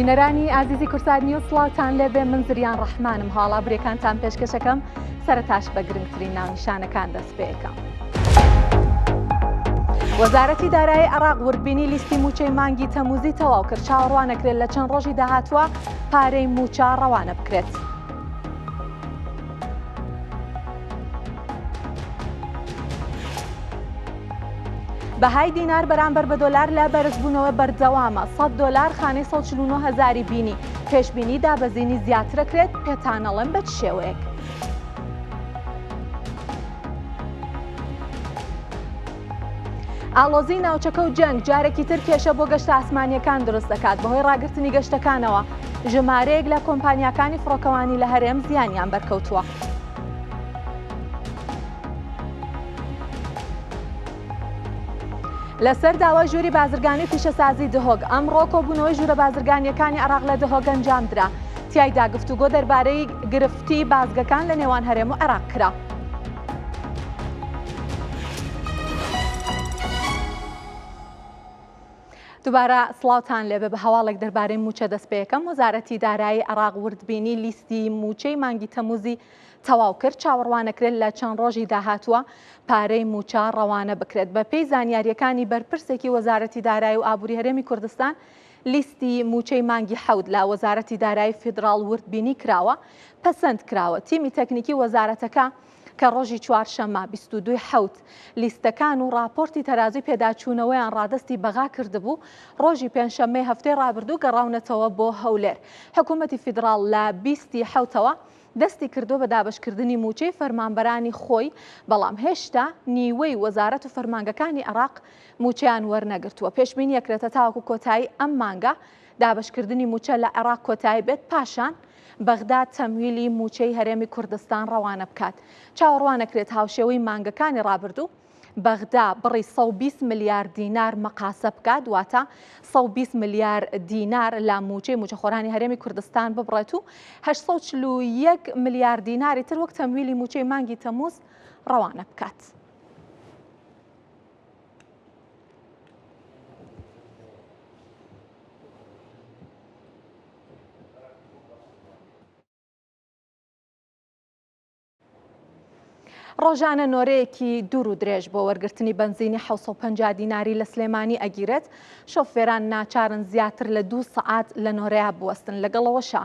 بینەرانی ئازیزی کورسات نیوز سڵاوتان لێبێ من زریان ڕەحمانم هاڵا برێکانتان پێشکەشەکەم سەرەتاش بە گرنگترین ناونیشانەکان دەست پێەکەم. وەزارەتی دارایی عێراق وردبینی لیستی مووچەی مانگی تەموزی تەواو کرد چاوەڕوانەکرێت لە چەند ڕۆژی داهاتووە پارەی مووچە ڕەوانە بکرێت. بەهای دینار بەرامبەر بە دۆلار لە بەرزبوونەوە بەردەوامە، 100 دۆلار خانەی 149 هەزاری بینی، پێشبینی دابەزینی زیاترەکرێت، پێتانەڵێم بە چ شێوەیەک. ئاڵۆزی ناوچەکە و جەنگ جارێکی تر کێشە بۆ گەشتە ئاسمانییەکان دروست دەکات، بەهۆی ڕاگرتنی گەشتەکانەوە ژمارەیەک لە کۆمپانیاکانی فڕۆکەوانی لە هەرێم زیانیان بەرکەوتووە. لەسەر داوای ژووری بازرگانی و پیشەسازی دهۆک، ئەمڕۆ کۆبوونەوەی ژوورە بازرگانییەکانی عێراق لە دهۆک ئەنجامدرا، تیایدا گفتوگۆ دەربارەی گرفتی بازگەکان لە نێوان هەرێم و عێراق کرا. دووبارە سڵاوتان لێبێ بە هەواڵێک دەربارەی مووچە دەست پێەکەم وەزارەتی دارایی عێراق وردبینی لیستی مووچەی مانگی تەموزی تەواو کرد چاوەڕوانەکرێت لە چەند ڕۆژی داهاتووە پارەی مووچە ڕەوانە بکرێت بە پێی زانیاریەکانی بەرپرسێکی وەزارەتی دارایی و ئابووری هەرێمی کوردستان لیستی مووچەی مانگی حەوت لە وەزارەتی دارایی فیدراڵ وردبینی کراوە پەسەند کراوە تیمی تەکنیکی وەزارەتەکە کە ڕۆژی چوارشەممە 22 حەوت لیستەکان و ڕاپۆرتی تەرازوی پێداچوونەوەیان ڕادەستی بەغا کردبوو، ڕۆژی پێنجشەممەی هەفتەی ڕابردوو گەڕاونەتەوە بۆ هەولێر. حکوومەتی فیدراڵ لە 20 ی حەوتەوە دەستی کردووە بە دابەشکردنی مووچەی فەرمانبەرانی خۆی، بەڵام هێشتا نیوەی وەزارەت و فەرمانگەکانی عێراق مووچەیان وەرنەگرتووە. پێشبینی ئەکرێتە تاوەکو کۆتایی ئەم مانگە دابەشکردنی مووچە لە عێراق کۆتایی بێت، پاشان بەغدا تەمویلی مووچەی هەرێمی کوردستان ڕەوانە بکات. چاوەڕوانەکرێت هاوشێوەی مانگەکانی ڕابردوو، بەغدا بڕی 120 ملیار دینار مەقاسە بکات، واتە 120 ملیار دینار لە مووچەی مووچەخۆرانی هەرێمی کوردستان ببڕێت و 841 ملیار دیناری تر وەک تەمویلی مووچەی مانگی تەمووز ڕەوانە بکات. ڕۆژانە نۆرەیەکی دوور و درێژ بۆ وەرگرتنی بەنزینی 750 دیناری لە سلێمانی ئەگیرێت، شۆفێران ناچارن زیاتر لە دوو سەعات لە نۆرەیا بوەستن، لەگەڵەوەشا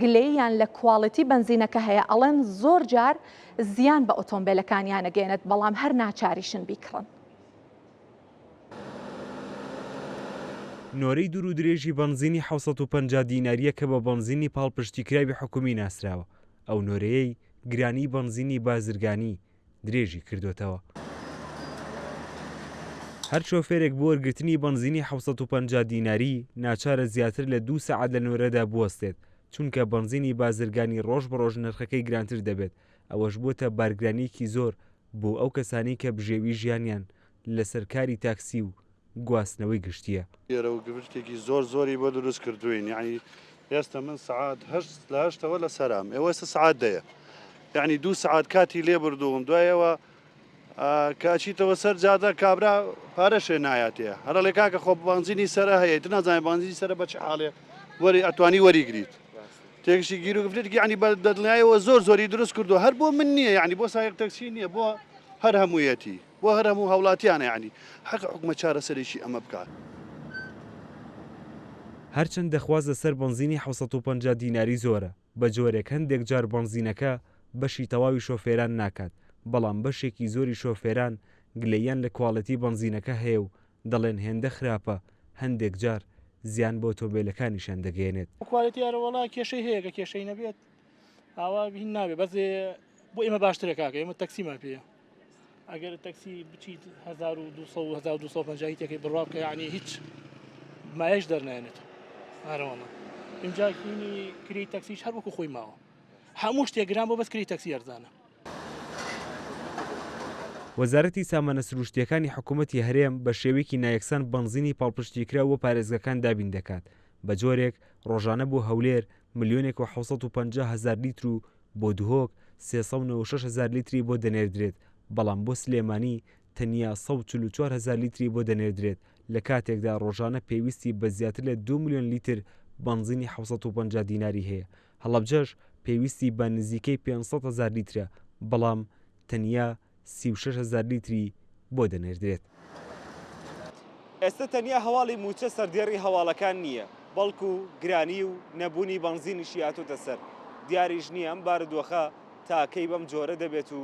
گلەییان لە کواڵێتی بەنزینەکە هەیە، ئەڵێن زۆر جار زیان بە ئۆتۆمبێلەکانیان ئەگەیەنێت، بەڵام هەر ناچاریشن بیکڕن. نۆرەی دوور و درێژی بەنزینی 750 دینارییە کە بە بەنزینی پاڵپشتیکراوی حکومی ناسراوە، ئەو نۆرەیەی گرانیی بەنزینی بازرگانی درێژی کردۆتەوە. هەر شۆفێرێک بۆ وەرگرتنی بەنزینی 750 دیناری ناچارە زیاتر لە دوو سەعات لە نۆرەدا بوەستێت، چونکە بەنزینی بازرگانی ڕۆژ بە ڕۆژ نرخەکەی گرانتر دەبێت، ئەوەش بۆتە بارگرانییەکی زۆر بۆ ئەو کەسانەی کە بژێوی ژیانیان لەسەر کاری تاکسی و گواستنەوەی گشتییە. گێرە و گرفتێکی زۆر زۆری بۆ دروست کردووین یەعنی ئێستا من سەعات هەشت لە هەشتەوە لە سەرام ئێوە ئێستا سەعات دەیە یەعنی دوو سەعات کاتی لێ بردووم دوایەوە کە ئەچیتەوە سەر جادە کابرا پارەشێ نایاتێ هەرڵێ کاکە خۆ بانزینی سەرە هەیە تر نازانێ بانزینی سەرە بە چ حاڵێ وەری ئەتوانی وەریگریت تێکشی گیر و گرفتێکی یعنی بە دڵنیایەوە زۆر زۆری دروست کردو هەر بۆ من نییە یعنی بۆ سایق تەکسی نییە بۆ هەر هەموویەتی بۆ هەر هەموو هاوڵاتیانە یانی حەقە حکومەت چارەسەرێکی ئەمە بکات. هەرچەندە خواست لەسەر بەنزینی 750 دیناری زۆرە، بە جۆرێک هەندێک جار بەنزینەکە بەشی تەواوی شۆفێران ناکات، بەڵام بەشێکی زۆری شۆفێران گلەییان لە کواڵێتی بەنزینەکە هەیە و دەڵێن هێندە خراپە هەندێک جار زیان بە ئۆتۆمبێلەکانیشیان دەگەیەنێت. کوالێتی ئەرەوەڵا کێشەی هەیە گە کێشەی نەبێت ئاوا هین نابێ بەس بۆ ئێمە باشترە کاکە ئێمە تەکسیمان پێیە. ئەگەر تەکسی بچیت 1200 و 1250 تێکەی بڕوا بکە یعنی هیچ مایەش دەرنایەنێت ئارەوەڵە اینجا هینی کری تەکسیش هەر وەکو خۆی ماوە هەموو شتێک گران بۆ بەس کری تەکسی ئەرزانە. وەزارەتی سامانە سروشتییەکانی حکوومەتی هەرێم بە شێوەیەکی نایەکسان بەنزینی پاڵپشتیکراو بۆ پارێزگاکان دابین دەکات، بە جۆرێک ڕۆژانە بۆ هەولێر ملیۆنێک و 750 هەزار لیتر و بۆ دهۆک 396 هەزار لیتری بۆ دەنێردرێت، بەڵام بۆ سلێمانی تەنیا 144 هەزار لیتری بۆ دەنێردرێت، لە کاتێکدا ڕۆژانە پێویستی بە زیاتر لە دوو ملیۆن لیتر بەنزینی 750 دیناری هەیە، هەڵەبجەش پێویستی بە نزیکەی 500 هەزار لیترە، بەڵام تەنیا 36 هەزار لیتری بۆ دەنێردرێت. ئێستا تەنیا هەواڵی مووچە سەردێڕی هەواڵەکان نییە، بەڵکو گرانی و نەبوونی بەنزینیشی هاتۆتە سەر، دیاریش نییە ئەم بارودۆخە تا کەی بەم جۆرە دەبێت و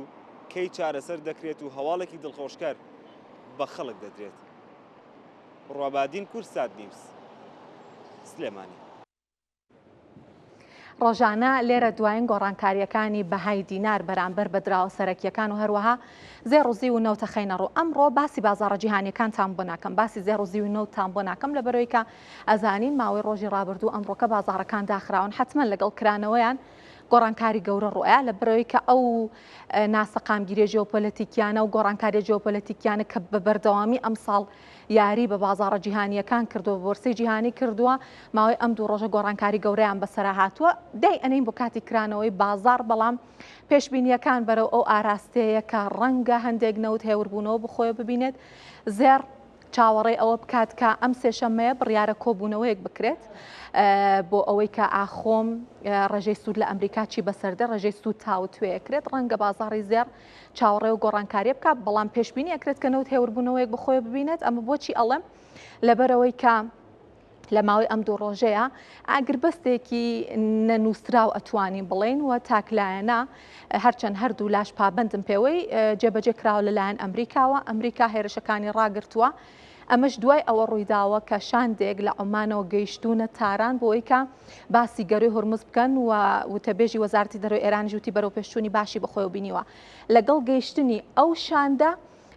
کەی چارەسەر دەکرێت و هەواڵێکی دڵخۆشکەر بە خەڵک دەدرێت. ڕوابادین کوردسات نیوز، سلێمانی. ڕۆژانە لێرە دوایین گۆڕانکارییەکانی بەهای دینار بەرامبەر بە دراوە سەرەکییەکان و هەروەها زێڕ و زیو و نەوت ئەخەینە ڕوو. ئەمڕۆ باسی بازاڕە جیهانییەکانتان بۆ ناکەم، باسی زێڕ و زیو و نەوتتان بۆ ناکەم لەبەرئەوەی کە ئەزانین ماوەی ڕۆژی ڕابردوو ئەمڕۆکە بازاڕەکان داخراون حەتمەن لەگەڵ کرانەوەیان گۆڕانکاری گەورە ڕوئەیا لەبەرئەوەی کە ئەو ناسەقامگیریە ژیۆپۆلەتیکیانە و گۆڕانکاریە ژیۆپۆلەتیکیانە کە بە بەردەوامی ئەمساڵ یاری بە بازاڕە جیهانییەکان کردووە، بە بۆرسەی جیهانی کردووە، ماوەی ئەم دوو ڕۆژە گۆڕانکاری گەورەیان بەسەرا هاتووە، دای ئەنێین بۆ کاتی کرانەوەی بازاڕ، بەڵام پێشبینییەکان بەرەو ئەو ئاراستەیە کە ڕەنگە هەندێک نەوت هێوربوونەوە بخۆیە ببینێت، زێڕ چاوەڕێی ئەوە بکات کە ئەم سێشەممەیە بڕیارە کۆبوونەوەیەک بکرێت بۆ ئەوەی کە ئاخۆم ڕێژەی سوود لە ئەمریکا چی بەسەردە ڕێژەی سوود تاوتوێ کرێت ڕەنگە بازاڕی زێڕ چاوەڕێ و گۆڕانکاریە بکات، بەڵام پێشبینی ئەکرێت کە نەوت هێوربوونەوەیەک بەخۆیە ببینێت، ئەمە بۆچی ئەڵێم؟ لەبەرئەوەی کە لە ماوەی ئەم دوو ڕۆژەیە ئاگربەستێکی نەنووسراو ئەتوانین بڵێین و تاکلایەنە هەرچەند هەردوو لاش پابەندن پێوەی جێبەجێ کراوە لەلایەن ئەمریکاوە، ئەمریکا هێرشەکانی ڕاگرتووە، ئەمەش دوای ئەوە ڕوویداوە کە شاندێک لە عومانەوە گەیشتوونە تاران بۆ ئەوەی کە باسی گەروی هورمز بکەن و وتەبێژی وەزارەتی دەرەوەی ئێرانیش وتی بەرەوپێشچوونی باشی بەخۆیەوە بینیوە. لەگەڵ گەیشتنی ئەو شاندە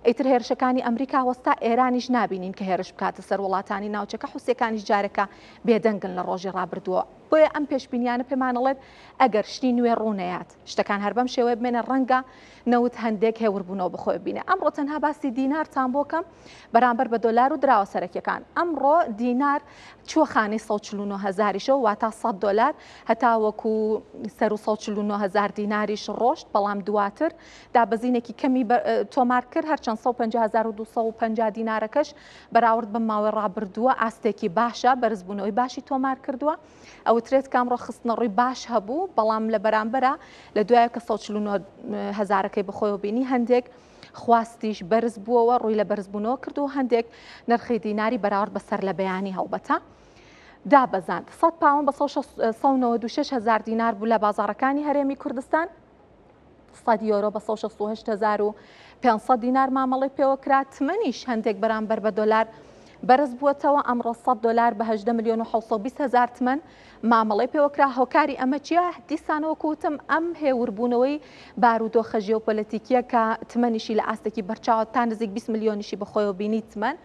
ئیتر هێرشەکانی ئەمریکا وەستا، ئێرانیش نابینین کە هێرش بکاتە سەر وڵاتانی ناوچەکە، حوسیەکانیش جارێکە بێدەنگن لە ڕۆژی ڕابردووەوە. بۆیە ئەم پێشبینیانە پێمانەڵێت ئەگەر شتی نوێ ڕوونەیات، شتەکان هەر بەم شێوەیە بمێنێ ڕەنگە نەوت هەندێک هێوربوونەوە بەخۆی ببینێ. ئەمڕۆ تەنها باسی دینارتان بۆ کەم بەرامبەر بە دۆلار و دراوە سەرەکیەکان. ئەمڕۆ دینار چووە خانەی 149 هەزاریشەوە واتا 100 دۆلار هەتاوەکو سەروو 149 هەزار دیناریش ڕۆشت، بەڵام دواتر دابەزینێکی کەمی تۆمار کرد، هەرچەند 150250 دینارەکەش بەراورد بەم ماوەی ڕابردووە ئاستێکی باشە، بەرزبوونەوەی باشی تۆمار کردووە. ئەوترێت کە ئەمڕۆ خستنەڕووی باش هەبوو، بەڵام لە بەرامبەرا لە دوایە کە 149 هەزارەکەی بەخۆیەوە بینی هەندێک خواستیش بەرز بووەوە، ڕووی لە بەرزبوونەوە کرد و هەندێک نرخی دیناری بەراورد بە سەرلەبەیانی هەڵبەتە دابەزاند. 100 پاوەن بە 196 هەزار دینار بوو لە بازاڕەکانی هەرێمی کوردستان. 100 یۆرۆ بە 168500 دینار مامەڵەی پێوەکرا، تمەنیش هەندێک بەرامبەر بە دۆلار بەرز بووەتەوە، ئەمڕۆ 100 دۆلار بە 18 ملیۆن و 720 هەزار تمەن مامەڵەی پێوەکرا، هۆکاری ئەمە چییە؟ دیسانەوە کوتم ئەم هێوربوونەوەی بارودۆخە ژیۆپۆلەتیکیە کە تمەنیشی لە ئاستێکی بەرچاوە تا نزیک 20 ملیۆنیشی بەخۆیەوە بینی تمەن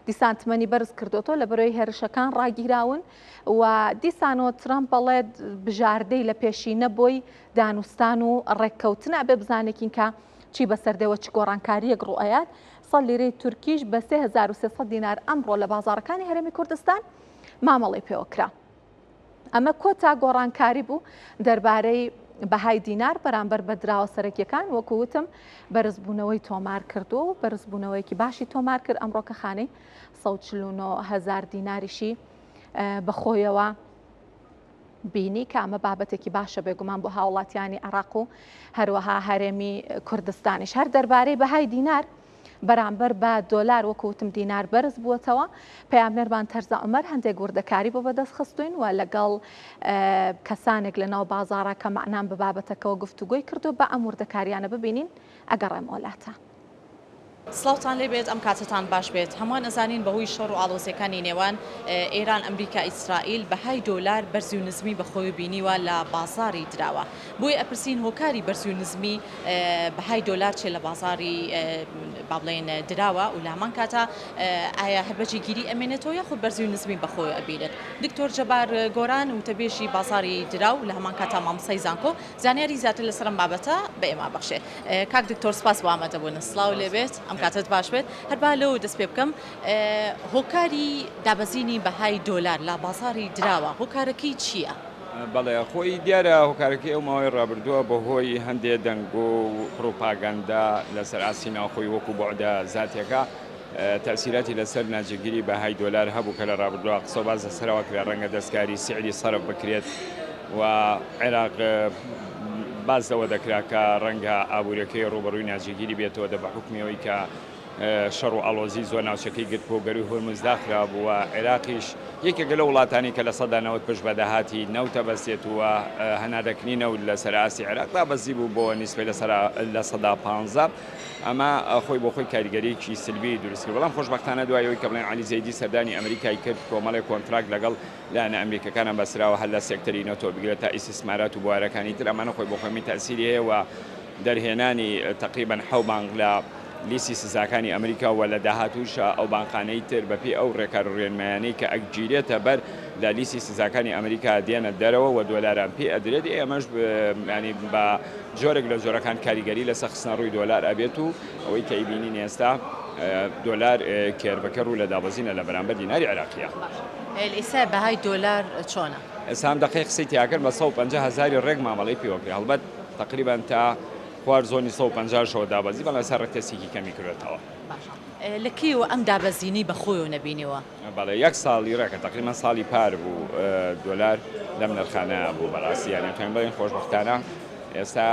دیسان تمەنی بەرز کردوەوە لە بەرەوەی هێرشەکان ڕاگیراون و دیسانەوە ترەمپ بەڵێت بژاردەی لە پێشینە بۆی دانوستان و ڕێککەوتنە ئەبێ بزانێکین کە چی بەسەر دێ و چ گۆڕانکارییەک ڕووئەیات. سەد لیرەی تورکیش بە 3300 دینار ئەمڕۆ لە بازاڕەکانی هەرێمی کوردستان مامەڵەی پێوە کرا. ئەمە کۆتا گۆڕانکاری بوو دەربارەی بەهای دینار بەرامبەر بە دراوە سەرەکیەکان وەکو وتم بەرزبوونەوەی تۆمار کردووە و بەرزبوونەوەیەکی باشی تۆمار کرد ئەمڕۆ کە خانەی 149 هەزار دیناریشی بەخۆیەوە بینی کە ئەمە بابەتێکی باشە بێگومان بۆ هاوڵاتیانی عێراق و هەروەها هەرێمی کوردستانیش. هەر دەربارەی بەهای دینار بەرامبەر بە دۆلار وەکو وتم دینار بەرز بووەتەوە. پەیامنێرمان تەرزە عومەر هەندێک وردەکاری بۆ بەدەست خستوین و لەگەڵ کەسانێک لە ناو بازاڕە کە مەعنان بە بابەتەکەوە گفتوگۆی کردو بە ئەم وردەکاریانە ببینین ئەگەڕێمەوە لاتان. سڵاوتان لێبێت ئەم کاتەتان باش بێت هەمووان ئەزانین بەهۆی شەڕ و ئاڵۆزیەکانی نێوان ئێران ئەمریکا ئیسرائیل بەهای دۆلار بەرزی و نزمی بەخۆی بینیوە لە بازاری دراوە بۆیە ئەپرسین هۆکاری بەرزی و نزمی بەهای دۆلار چیە لە بازاری با بڵێین دراوە و لە هەمان کاتا ئایا هەر بە جێگیری ئەمێنێتەوە یاخود بەرزی و نزمی بەخۆی ئەبینێت دکتۆر جەبار گۆران وتەبێژی بازاری دراو لە هەمان کاتا مامۆستای زانکۆ زانیاری زیاتر لەسەر ئەم بابەتە بە ئێمە بەخشێ. کاک دکتۆر سپاس بۆ ئامادەبوونت. سڵاو لێ بێت، ئەم کاتەت باش بێت. هەر با لەوە دەست پێ بکەم، هۆکاری دابەزینی بەهای دۆلار لە بازاڕی دراوە هۆکارەکەی چییە؟ بەڵێ خۆی دیارە هۆکارەکەی ئەو ماوەی ڕابردووە بەهۆی هەندێ دەنگۆ و پڕوپاگەندە لەسەر ئاستی ناوخۆی وەکو بوعدە زاتیەکە. تەئسیراتی لەسەر ناجێگیری بەهای دۆلار هەبوو کە لە ڕابردووە قسە و باس لەسەرەوە کرا ڕەنگە دەستکاری سعری سەرف بکرێت و عێراق باس لەوە دەکرا کە ڕەنگە ئابووریەکەی ڕووبەڕووی ناجێگیری بێتەوە دە بە حوکمی ئەوەی کە شەڕ و ئاڵۆزی زۆر ناوچەکەی گرت بۆ گەرووی هورمز داخرابوو و عێراقیش یەکێکە لەو وڵاتانەی کە 90% پشت بە داهاتی نەوت دەبەستێت و هەناردەکردنی نەوت لەسەر ئاستی عێراق دابەزیبوو بۆ نیسبەی 15%. ئەمە خۆی بۆ خۆی کاریگەریی سلبی دروست کرد، بەڵام خۆشبەختانە دوای ئەوەی کە بڵێن عەلی زەیدی سەردانی ئەمریکای کرد، کۆمەڵێک کۆنتراکت لەگەڵ لایەنە ئەمریکەکانە بەستراوە هەر لە سێکتەری نەوتەوە بگرە تا ئیستیسمارات و بوارەکانی تر، ئەمانە خۆی بۆ خۆی تەئسیری هەیە و دەرهێنانی تەقریبەن حەو بانق لە لیستی سزاکانی ئەمریکا و لە داهاتووشا ئەو بانقانەی تر بە پێی ئەو ڕێکار و ڕێنمایانەی کە ئەگیرێتە بەر لە لیستی سزاکانی ئەمریکا دێنە دەرەوە و دۆلاران پێ ئەدرێت، ئێ ئەمەش یانی بە جۆرێک لە جۆرەکان کاریگەری لەسەر خستنەڕووی دۆلار ئەبێت و ئەوەی کە ئەیبینین ئێستا دۆلار curve ەکە ڕوو لە دابەزینە لە بەرامبەر دیناری عێراقیە. ئێستا بەهای دۆلار چۆنە؟ ئێستا ئەم دەقەی قسەی تیاکرد بە 150 هەزاری ڕێک مامەڵەی پێوە کرێ هەڵبەت تەقریبەن تا خوار زۆنی 150 شەوە دابەزی بەڵام ئێستا ڕێک تەسیکی کەمی کردۆتەوە. باشە لە کەیەوە ئەم دابەزینەی بەخۆیەوە نەبینیوە؟ بەڵێ یەک ساڵی ڕێکە تەقریبەن ساڵی پار بوو دۆلار لەم نرخانە بوو بەڕاستی یانی توانین بڵێین خۆشبەختانە ئێستا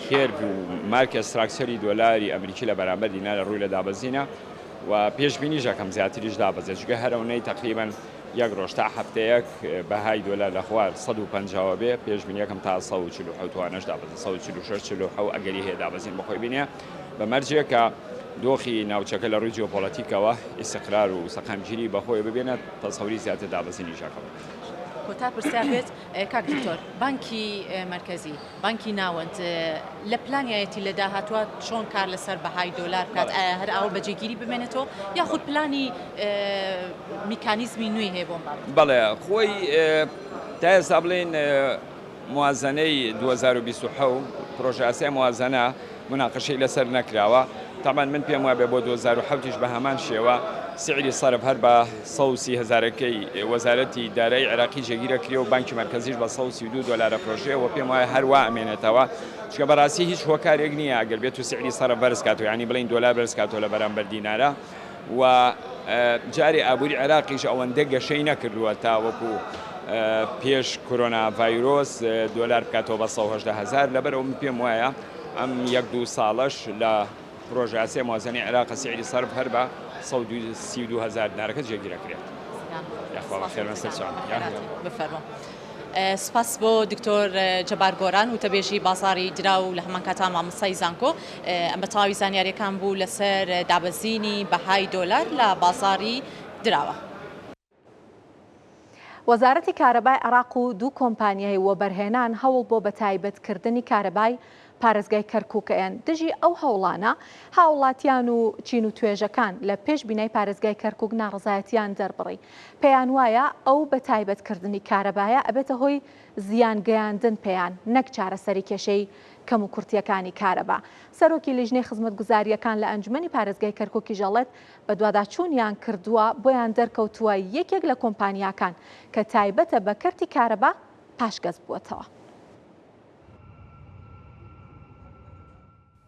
curve و market structure ی دۆلاری ئەمریکی لە بەرامبەر دینار ڕووی لە دابەزینە و پێشبینیش ئەکەم زیاتریش دابەزێت چونکە هەر ئەونەی تەقریبەن یەک ڕۆژ تا هەفتەیەک بەهای دۆلار لە خوار 150 بێ پێشبینیەکەم تا 147 وانەش دابەزێت 146 47 ئەگەری هەیە دابەزین بەخۆی بینێ بە مەرجێک کە دۆخی ناوچەکە لە ڕووی جیۆپۆلەتیکەوە ئیستقرار و سەقامگیری بەخۆی ببێنێت، تەسەوری زیاتر دابەزینیش ئەکەم. کۆتا پرسیار بێت کاک دکتۆر، بانکی مەرکەزی، بانکی ناوەند لە پلانیایەتی لە داهاتووە چۆن کار لەسەر بەهای دۆلار بکات؟ ئایا هەر ئاوا بە جێگیری بمێنێتەوە یاخود پلانی میکانیزمی نوێی هەیە بۆ ئەم بابەتە؟ بەڵێ خۆی تا ئێستا بڵێین موازەنەی 2027 پرۆژەیاسای موازەنە موناقەشەی لەسەر نەکراوە، تەبعەن من پێم وابێ بۆ 2007 یش بە هەمان شێوە سعری سەرف هەر بە 130 هەزارەکەی وەزارەتی دارایی عێراقی جێگیر ئەکرێ و بانکی مەرکەزیش بە 132 دۆلار ئەفرۆشێ و پێم وایە هەر وا ئەمێنێتەوە چونکە بەڕاستی هیچ هۆکارێک نییە ئەگەر بێت و سعری سەرف بەرز کاتەوە یانی بڵێین دۆلار بەرز کاتەوە لە بەرامبەر دینارە و جارێ ئابووری عێراقیش ئەوەندە گەشەی نەکردووە تا وەکو پێش کۆرۆنا ڤایرۆس دۆلار بکاتەوە بە 118 هەزار لەبەر ئەو من پێم وایە ئەم یەک دوو ساڵەش لە پرۆژاسێ موازنەی عێراق سعری سەرف هەر بە 132 هەزار دینارەکە جێگیرەکرێت. یاخوا بەخێر بن سەرچاوم. بفەرموو. سپاس بۆ دکتۆر جەبار گۆران وتەبێژی بازاڕی دراو لە هەمان کاتا مامۆستای زانکۆ ئەم بە تەواوی زانیاریەکان بوو لەسەر دابەزینی بەهای دۆلار لە بازاڕی دراوە. وەزارەتی کارەبای عێراق و دوو کۆمپانیای وەبەرهێنان هەوڵ بۆ بەتایبەتکردنی کارەبای پارێزگای کەرکوک ئەیەن. دژی ئەو هەوڵانە، هاوڵاتیان و چین و توێژەکان لە پێش بینای پارێزگای کەرکوک ناڕەزایەتیان دەربڕی. پێیانوایە ئەو بەتایبەتکردنی کارەبایە ئەبێتە هۆی زیان گەیاندن پێیان نەک چارەسەری کێشەی کەموکورتییەکانی کارەبا. سەرۆکی لیژنەی خزمەتگوزارییەکان لە ئەنجومەنی پارێزگای کەرکوکیش ئەڵێت، بەدواداچوونیان کردووە بۆیان دەرکەوتووە یەکێک لە کۆمپانیاکان کە تایبەتە بە کەرتی کارەبا پاشگەز بووەتەوە.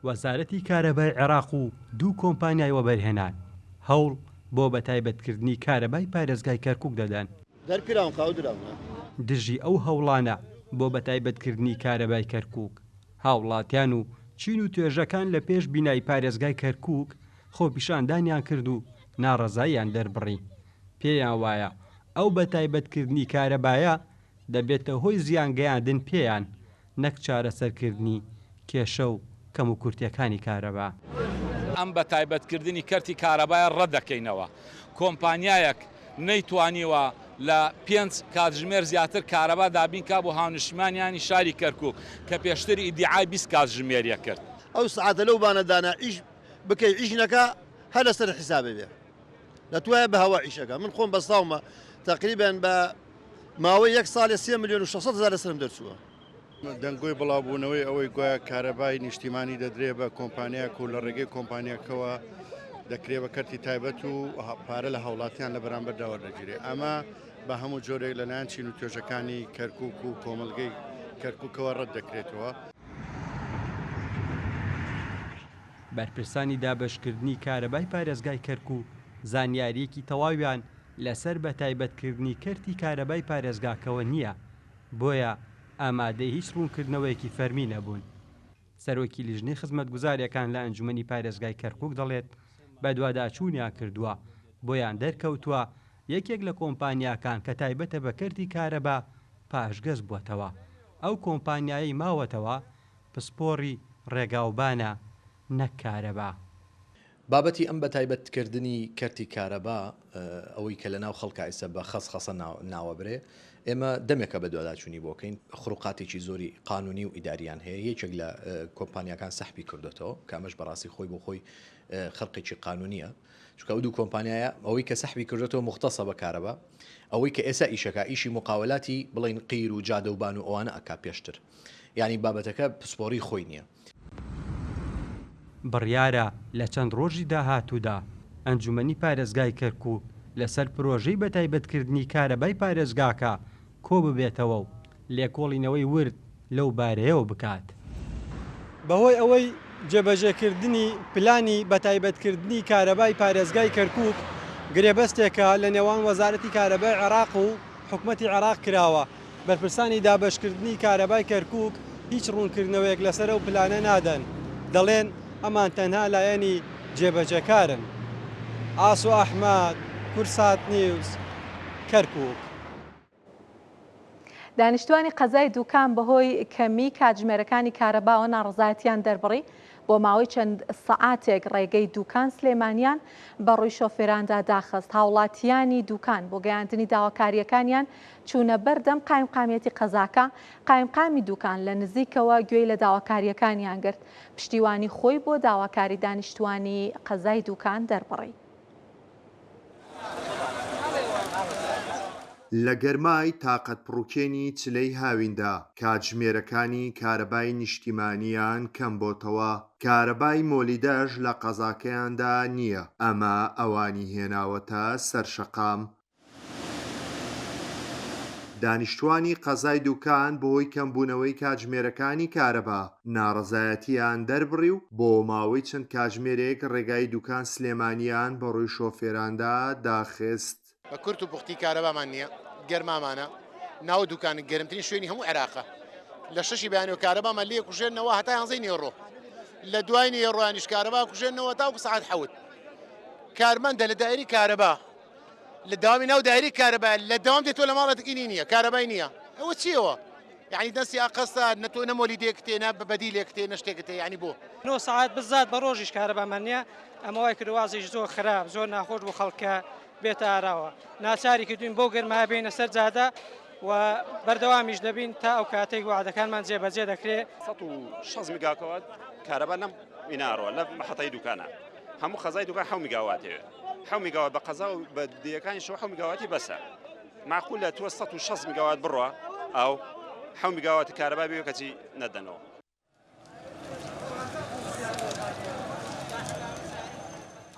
وەزارەتی کارەبای عێراق و دوو کۆمپانیای وەبەرهێنان هەوڵ بۆ بەتایبەتکردنی کارەبای پارێزگای کەرکوک دەدەن. دژی ئەو هەوڵانە بۆ بەتایبەتکردنی کارەبای کەرکوک، هاوڵاتیان و چین و توێژەکان لە پێش بینای پارێزگای کەرکوک خۆپیشاندانیان کرد و ناڕەزاییان دەربڕی، پێیان وایە ئەو بەتایبەتکردنی کارەبایە دەبێتە هۆی زیان گەیاندن پێیان نەک چارەسەرکردنی کێشە و کەموکورتیەکانی کارەبا. ئەم بەتایبەتکردنی کەرتی کارەبایە ڕەتدەکەینەوە. کۆمپانیایەک نەیتوانیوە لە پێنج کاتژمێر زیاتر کارەبا دابین کا بۆ هاونیشتمانیانی شاری کەرکوک کە پێشتر ئیدیعای 20 کاتژمێریە کرد. ئەو سەعاتە لەو بانە دانا ئیش بکەی ئیش نەکا هەر لەسەر حیسابێ بێ دەتوایە بە هەوا ئیشەکە من خۆم بەستاومە تقریبا بە ماوەی یەک ساڵێ سێ ملیۆن و 600 هەزار لەسەرم دەرچووە. دەنگۆی بڵاوبوونەوەی ئەوەی گوایە کارەبای نیشتیمانی دەدرێ بە کۆمپانیایەک و لە ڕێگەی کۆمپانیاکەوە دەکرێ بە کەرتی تایبەت و پارە لە هاوڵاتیان لە بەرامبەردا وەردەگیرێ ئەمە بە هەموو جۆرێک لەلایەن چین و توێژەکانی کەرکوک و کۆمەڵگەی کەرکوکەوە ڕەت دەکرێتەوە. بەرپرسانی دابەشکردنی کارەبای پارێزگای کەرکوک زانیارییەکی تەواویان لەسەر بەتایبەتکردنی کەرتی کارەبای پارێزگاکەوە نییە، بۆیە ئامادەی هیچ ڕوونکردنەوەیەکی فەرمی نەبوون. سەرۆکی لیژنەی خزمەتگوزارییەکان لە ئەنجومەنی پارێزگای کەرکوک دەڵێت، بەدواداچوونیان کردووە، بۆیان دەرکەوتووە یەکێک لە کۆمپانیاکان کە تایبەتە بە کەرتی کارەبا پاشگەز بووەتەوە، ئەو کۆمپانیایەی ماوەتەوە پسپۆڕی ڕێگاوبانە نەک کارەبا. بابەتی ئەم بەتایبەتکردنی کەرتی کارەبا ئەوەی کە لەناو خەڵکا ئیستا بە خەس خەسە ناوەبرێ ئێمە دەمێکە بەدواداچوونی بۆ کەین خروقاتێکی زۆری قانونی و ئیداریان هەیە یەکێک لە کۆمپانیاکان سەحبی کردوێتەوە کە ئەمەش بەڕاستی خۆی بۆ خۆی خەرقێکی قانونیە چونکە ئەو دوو کۆمپانیایە ئەوەی کە سەحبی کردوێتەوە مختصە بە کارەبا ئەوەی کە ئێستا ئیشەکە ئیشی مقاولاتی بڵین قیر و جادە و بان و ئەوانە ئەک پێشتر یعنی بابەتەکە پسپۆری خۆی نییە. بڕیارە لە چەند ڕۆژی داهاتوودا ئەنجومەنی پارێزگای کەرکوک لەسەر پرۆژەی بەتایبەتکردنی کارەبای پارێزگاکە کۆببێتەوە و لێکۆڵینەوەی ورد لەو بارەیەوە بکات. بەهۆی ئەوەی جێبەجێکردنی پلانی بەتایبەتکردنی کارەبای پارێزگای کەرکوک گرێبەستێکە لە نێوان وەزارەتی کارەبای عێراق و حکومەتی عێراق کراوە، بەرپرسانی دابەشکردنی کارەبای کەرکوک هیچ ڕوونکردنەوەیەک لەسەر ئەو پلانە نادەن، دەڵێن ئەمان تەنها لایەنی جێبەجێکارن. ئاسۆ ئەحمەد، کوردسات نیوز، کەرکوک. دانیشتوانی قەزای دوکان بەهۆی کەمی کاتژمێرەکانی کارەباوە ناڕەزایەتیان دەربڕی، بۆ ماوەی چەند سەعاتێک ڕێگەی دوکان سلێمانیان بە ڕووی شۆفێراندا داخست. هاوڵاتیانی دوکان بۆ گەیاندنی داواکارییەکانیان چوونە بەردەم قایمقامیەتی قەزاکە، قایمقامی دوکان لە نزیکەوە گوێی لە داواکارییەکانیان گرت، پشتیوانی خۆی بۆ داواکاری دانیشتوانی قەزای دوکان دەربڕی. لە گەرمای تاقەت پڕوکێنی چلەی هاویندا، کاتژمێرەکانی کارەبای نیشتیمانیان کەمبۆتەوە، کارەبای مۆلیدەش لە قەزاکەیاندا نییە، ئەمە ئەوانی هێناوەتە سەر شەقام. دانیشتوانی قەزای دوکان بەهۆی کەمبوونەوەی کاتژمێرەکانی کارەبا ناڕەزایەتییان دەربڕی و بۆ ماوەی چەند کاتژمێرێک ڕێگای دوکان سلێمانیان بەڕووی شۆفێراندا داخست. بە کورت و پوختی کارەبامان نییە، گەرمامانە، ناو دوکان گەرمترین شوێنی هەموو عێراقە، لە شەشی بەیانیەوە کارەبامان لێ کوژێنەوە هەتا یانزەی نیوەڕۆ، لە دوای نیوەڕۆیانیش کارەبا کوژێنەوە تاوەکو سەعات حەوت. کارمەندە لە دایرەی کارەبا لە داوامی ناو دایرەی کارەبا لە دەوام دێتەوە لە ماڵە تکینی نییە کارەبای نییە ئەوە چیەوە یعنی دەستی ئاقەستە نە تۆ نە مۆلیدێک تێ نە بەدیلێک تێ نە شتێکت تێ یعنی بۆ نۆ سەعات بزات بە ڕۆژیش کارەبامان نییە ئەمە وای کردووە وازێکی زۆر خراپ زۆر ناخۆش بۆ خەڵکە بێتە ئاراوە ناچاری کردوین بەو گەرمایە بێینە سەر جادە و بەردەوامیش دەبین تا ئەو کاتێک وعدەکانمان جێبەجێ دەکرێت. 160 میگاوات کارەبا لەم ئینارەوە لە مەحەتەی دوکانە هەموو قەزای دوکان حەو میگاوات هەیە حەو میگاوات بە قەزا و بە دێیەکانیشەوە حەو میگاواتی بەسە معقولە تۆ 160 میگاوات بڕە ئاو حەو میگاواتی کارەبا بێ کەچی نەدەنەوە.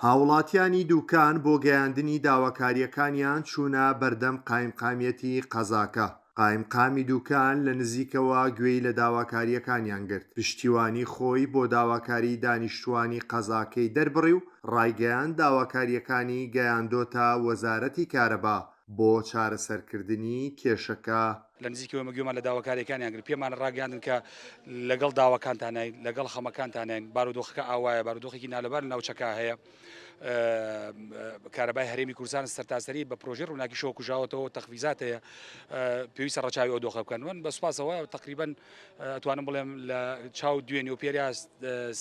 هاوڵاتیانی دوکان بۆ گەیاندنی داواکارییەکانیان چوونە بەردەم قایمقامیەتی قەزاکە، قایمقامی دوکان لە نزیکەوە گوێی لە داواکارییەکانیان گرت، پشتیوانی خۆی بۆ داواکاری دانیشتوانی قەزاکەی دەربڕی و ڕایگەیاند داواکارییەکانی گەیاندۆتە وەزارەتی کارەبا بۆ چارەسەرکردنی کێشەکە. لە نزیکەوە ئێمە گوێمان لە داواکارییەکانیان گرت، پێمان ڕاگەیاندن کە لەگەڵ داواکانتانین، لەگەڵ خەمەکانتانین، بارودۆخەکە ئاوایە، بارودۆخێکی نالەبار لە ناوچەکە هەیە. کارەبای هەرێمی کوردستان سەرتاسەری بە پرۆژەی ڕووناکیشەوە کوژاوەتەوە تەخفیزات هەیە پێویستە ڕەچاوی ئەو دۆخە بکەن من بە سوپاسەوە تقریبا ئەتوانم بڵێم لە چاو دوێنێ و پێریا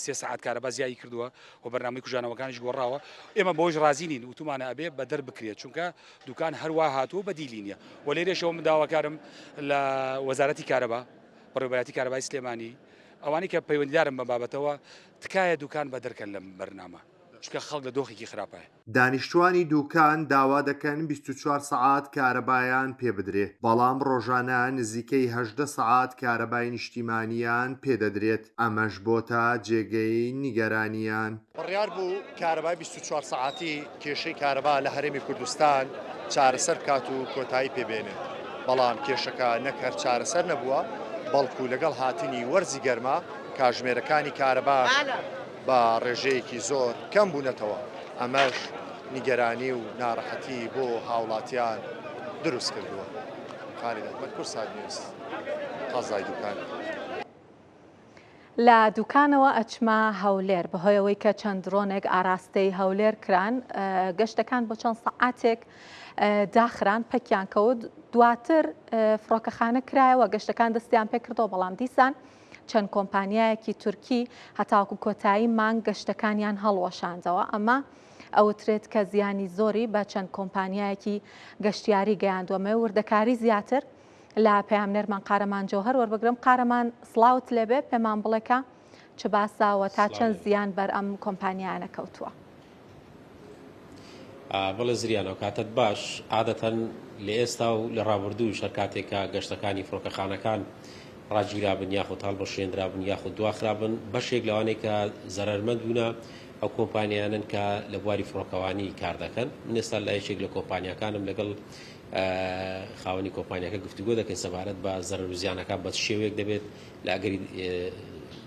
سێ سەعات کارەبا زیایی کردووە و بەرنامەی کوژانەوەکانیش گۆڕاوە ئێمە بەوەش ڕازی نین وتومانە ئەبێ بە دەر بکرێت چونکە دوکان هەروە هاتووە بەدیلی نییە و لێرەشەوە من داواکارم لە وەزارەتی کارەبا بەڕێوەبەرایەتی کارەبای سلێمانی ئەوانەی کە پەیوەندیدارن بەم بابەتەوە تکایە دوکان بەدەرکەن لەم بەرنامە چونکە خەڵک لە دۆخێکی خراپایە. دانیشتوانی دوکان داوا دەکەن 24 سەعات کارەبایان پێبدرێ، بەڵام ڕۆژانە نزیکەی 18 سەعات کارەبای نیشتیمانیان پێدەدرێت، ئەمەش بۆتە جێگەی نیگەرانیان. بڕیار بوو کارەبای 24 سەعاتی کێشەی کارەبا لە هەرێمی کوردستان چارەسەر بکات و کۆتایی پێ بێنێت، بەڵام کێشەکە نەک هەر چارەسەر نەبووە، بەڵکو لەگەڵ هاتنی وەرزی گەرما کاژمێرەکانی کارەباش. بە ڕێژەیەکی زۆر کەم بوونەتەوە، ئەمەش نیگەرانی و ناڕەحەتی بۆ هاوڵاتیان دروست کردووە. خالید ئەحمەد، کوردسات نیوز، قەزای دوکان. لە دوکانەوە ئەچمە هەولێر بەهۆی ئەوەی کە چەند درۆنێک ئاراستەی هەولێر کران گەشتەکان بۆ چەند سەعاتێک داخران پەکیان کەوت دواتر فڕۆکەخانە کرایەوە گەشتەکان دەستیان پێکردەوە بەڵام دیسان چەند کۆمپانیایەکی تورکی هەتاوەکو کۆتایی مانگ گەشتەکانیان هەڵوەشاندەوە ئەمە ئەوترێت کە زیانی زۆری بە چەند کۆمپانیایەکی گەشتیاری گەیاندووە مێ وردەکاری زیاتر لە پەیامنێرمان قارەمان جەوهەر وەربگرم. قارەمان سڵاوت لێبێ، پێمان بڵێ کە چ باسە و تا چەند زیان بەر ئەم کۆمپانیایانە کەوتووە؟ بەڵێ زریان ئەوکاتەت باش، عادەتەن لە ئێستا و لە ڕابردووش هەر کاتێک کە گەشتەکانی فڕۆکەخانەکان ڕاگیرابن یاخود هەڵبەشێنرابن یاخود دواخرابن بەشێک لەوانەی کە زەرەرمەند بوونە ئەو کۆمپانیانن کە لە بواری فڕۆکەوانی کار دەکەن من ئێستا لە یەکێک لە کۆمپانیاکانم لەگەڵ خاوەنی کۆمپانیاکە گفتوگۆ دەکەین سەبارەت بە زەرەر و زیانەکان بە چ شێوەیەک دەبێت لە ئەگەری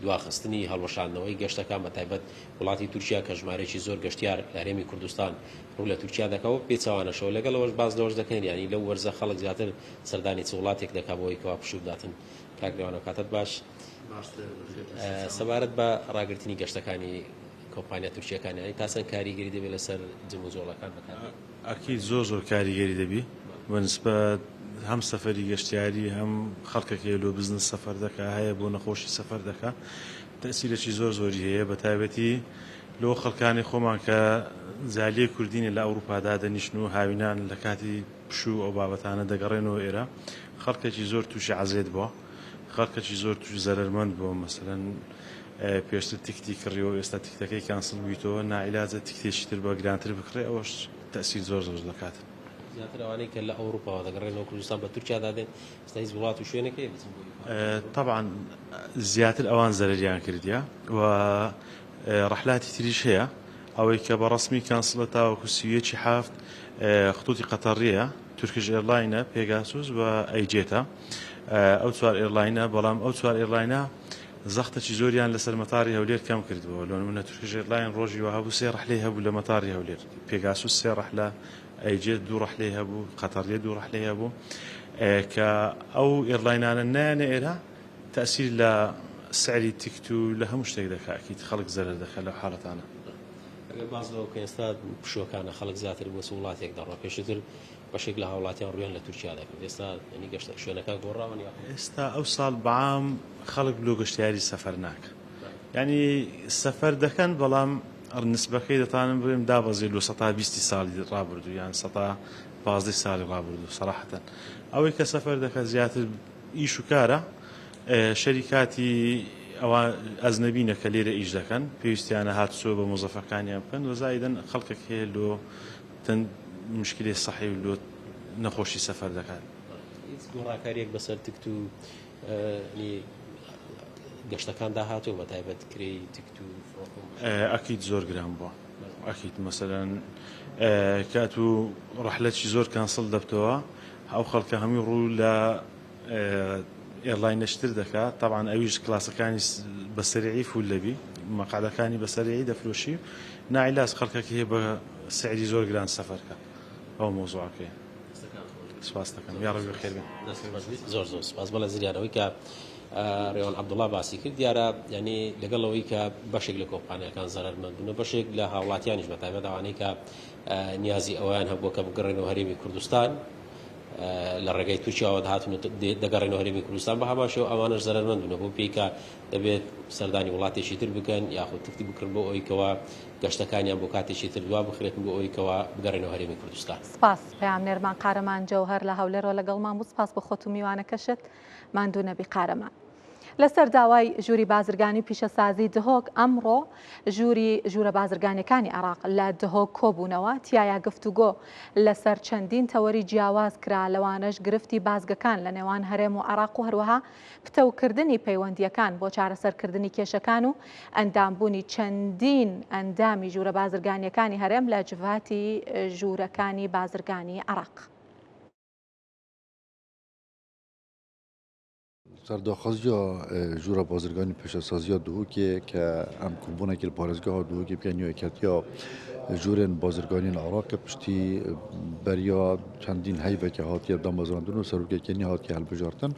دواخستنی هەڵوەشاندنەوەی گەشتەکان بە تایبەت وڵاتی تورکیا کە ژمارەیەکی زۆر گەشتیار لە هەرێمی کوردستان ڕوو لە تورکیا دەکا و پێچەوانەشەوە لەگەڵ ئەوەش باس لەوەش دەکەین یانی لەو وەرزە خەڵک زیاتر سەردانی چ وڵاتێک دەکا بۆ ئەوەی کەوا پشوو بداتن کاک رێوان ئەوکاتەت باش سەبارەت بە ڕاگرتنی گەشتەکانی کۆمپانیا تورکیەکان یانی تا چەند کاریگەری دەبێت لەسەر جموجۆڵەکان بەتایبەت؟ ئەکید زۆر زۆر کاریگەری دەبی بە نسبەت هەم سەفەری گەشتیاری هەم خەڵکەک هەیە لۆ بزنس سەفەر دەکا هەیە بۆ نەخۆشی سەفەر دەکا تەئسیرەکی زۆر زۆری هەیە بە تایبەتی لۆ خەڵکانی خۆمان کە جالیەی کوردینە لە ئەوروپا دادەنیشن و هاوینان لە کاتی پشوو ئەو بابەتانە دەگەڕێنەوە ئێرە خەڵکەکی زۆر تووشی عەزێت بووە خەڵکەکی زۆر تووش زەرەرمەند بووە مەسەلەن پێشتر تیکتی کڕیوە و ئێستا تیکتەکەی cancel بوویتەوە ناعیلاجە تیکتێکی تر بە گرانتر بکڕێ ئەوەش تەئسیر زۆر زۆر دەکات. زیاتر ئەوانەی کە لە ئەوروپاوە دەگەڕێنەوە کوردستان بە تورکیادا دێن ئێستا هیچ وڵات و شوێنێک هەیە بچن بۆ تەبعەن زیاتر ئەوان زەرەریان کردیە و ڕەحلاتی تریش هەیە ئەوەی کە بە ڕەسمی cancel ە تاوەکو 31 ی حەفت خطوطی قەتەڕیە Turkish Airlines ە پێگاسوس و ئەیجێتە ئەو چوار airline ە بەڵام ئەو چوار airline ە زەختەکی زۆریان لەسەر مەتاری هەولێر کەم کردبووە لۆ نمونە Turkish Airline ڕۆژی وا هەبوو سێ ڕەحلەی هەبوو لە مەتاری هەولێر پێگاسوس سێ ڕەحلە ئەیجێت دوو ڕەحلەی هەبوو قەتەڕیە دوو ڕەحلەی هەبوو کە ئەو airline انە نایەنە ئێرە تەئسیر لە سعری تیکت و لە هەموو شتێک دەکا ئەکید خەڵک زەرەر دەکا لەو حاڵەتانە. ئەگەر باس لەوە بکەین ئێستا پشووەکانە خەڵک زیاتر بۆ چ وڵاتێک دەڕوا پێشتر بەشێک لە هاوڵاتیان ڕوویان لە تورکیا دەکرد ئێستا یانی گەشتە شوێنەکان گۆڕاون یاخود؟ ئێستا ئەو ساڵ بەعام خەڵک لۆ گەشتیاری سەفەر ناکا یانی سەفەر دەکەن بەڵام نسبەکەی دەتوانم بڵێم دابەزیە لۆ سەتا بیستی ساڵی ڕابردوو یان سەتا پازدەی ساڵی ڕابردوو سەراحەتەن ئەوەی کە سەفەر دەکات زیاتر ئیش و کارە شەریکاتی ئەوە ئەجنەبینە کە لێرە ئیش دەکەن پێویستیانە هاتوچۆ بە مۆزەفەکانیان بکەن وە زائیدەن خەڵکێک هەیە لۆ تەن مشکلەی سەحی و لۆ نەخۆشی سەفەر دەکات. هیچ گۆڕانکاریەک بەسەر تکت و گەشتەکاندا هاتووە بە تایبەت کرێی تکت و فڕۆکە و ئەکید زۆر گران بووە ئەکید مەسەلەن کە ئەتوو ڕەحلەکی زۆر cancel دەبتەوە ئەو خەڵکە هەمووی ڕوو لە airline ەش تر دەکا تەبعەن ئەویش کلاسەکانی بە سەریعی full دەبی مەقعدەکانی بە سەریعی دەفرۆشی ناعیلاج خەڵکەکە هەیە بە سعری زۆر گران سەفەر کە ئەو مەوزوعەکەی سپاس دەکەم یاڕەبی بەخێر بێن. زۆر زۆر سپاس بەڵێ زریان ئەوەی کە ڕێوان عەبدوڵا باسی کرد دیارە یعنی لەگەڵ ئەوەی کە بەشێک لە کۆمپانیاکان زەرەرمەند بوون و بەشێک لە هاوڵاتیانیش بە تایبەت ئەوانەی کە نیازی ئەوەیان هەبووە کە بگەڕێنەوە هەرێمی کوردستان لە ڕێگای تورکیاوە دەهاتن و دەگەڕێنەوە هەرێمی کوردستان بە هەمان شێوە ئەوانەش زەرەرمەند بوون بۆ پێی کە دەبێت سەردانی وڵاتێکی تر بکەن یاخود تکتی بکڕن بۆ ئەوەی کەوا گەشتەکانیان بۆ کاتێکی تر دوا بخرێتن بۆ ئەوەی کەوا بگەڕێنەوە هەرێمی کوردستان. سپاس پەیامنێرمان قارەمان جەوهەر لە هەولێرەوە لەگەڵمان بوو سپاس بۆ خۆت و میوانەکەشت ماندوو نەبی قارەمان. لەسەر داوای ژووری بازرگانی و پیشەسازی دهۆک ئەمڕۆ ژووری ژوورە بازرگانیەکانی عێراق لە دهۆک کۆبوونەوە، تیایا گفتوگۆ لەسەر چەندین تەوەری جیاواز کرا لەوانەش گرفتی بازگەکان لە نێوان هەرێم و عێراق و هەروەها پتەوکردنی پەیوەندییەکان بۆ چارەسەرکردنی کێشەکان و ئەندامبوونی چەندین ئەندامی ژوورە بازرگانیەکانی هەرێم لە جڤاتی ژوورەکانی بازرگانی عێراق. سەر داخوازییا ژوورا بازرگانی پیشەسازییا دهۆکێ کە ئەم کۆبوونێکی لە پارێزگەها دهۆکێ بکەین یەکێتییا ژوورێن بازرگانیên عراقê پشتی بەریا چەندین هەیڤێکە هاتیە دامەزراندن و سەرۆکێکی نهاتیە هەڵبژارتن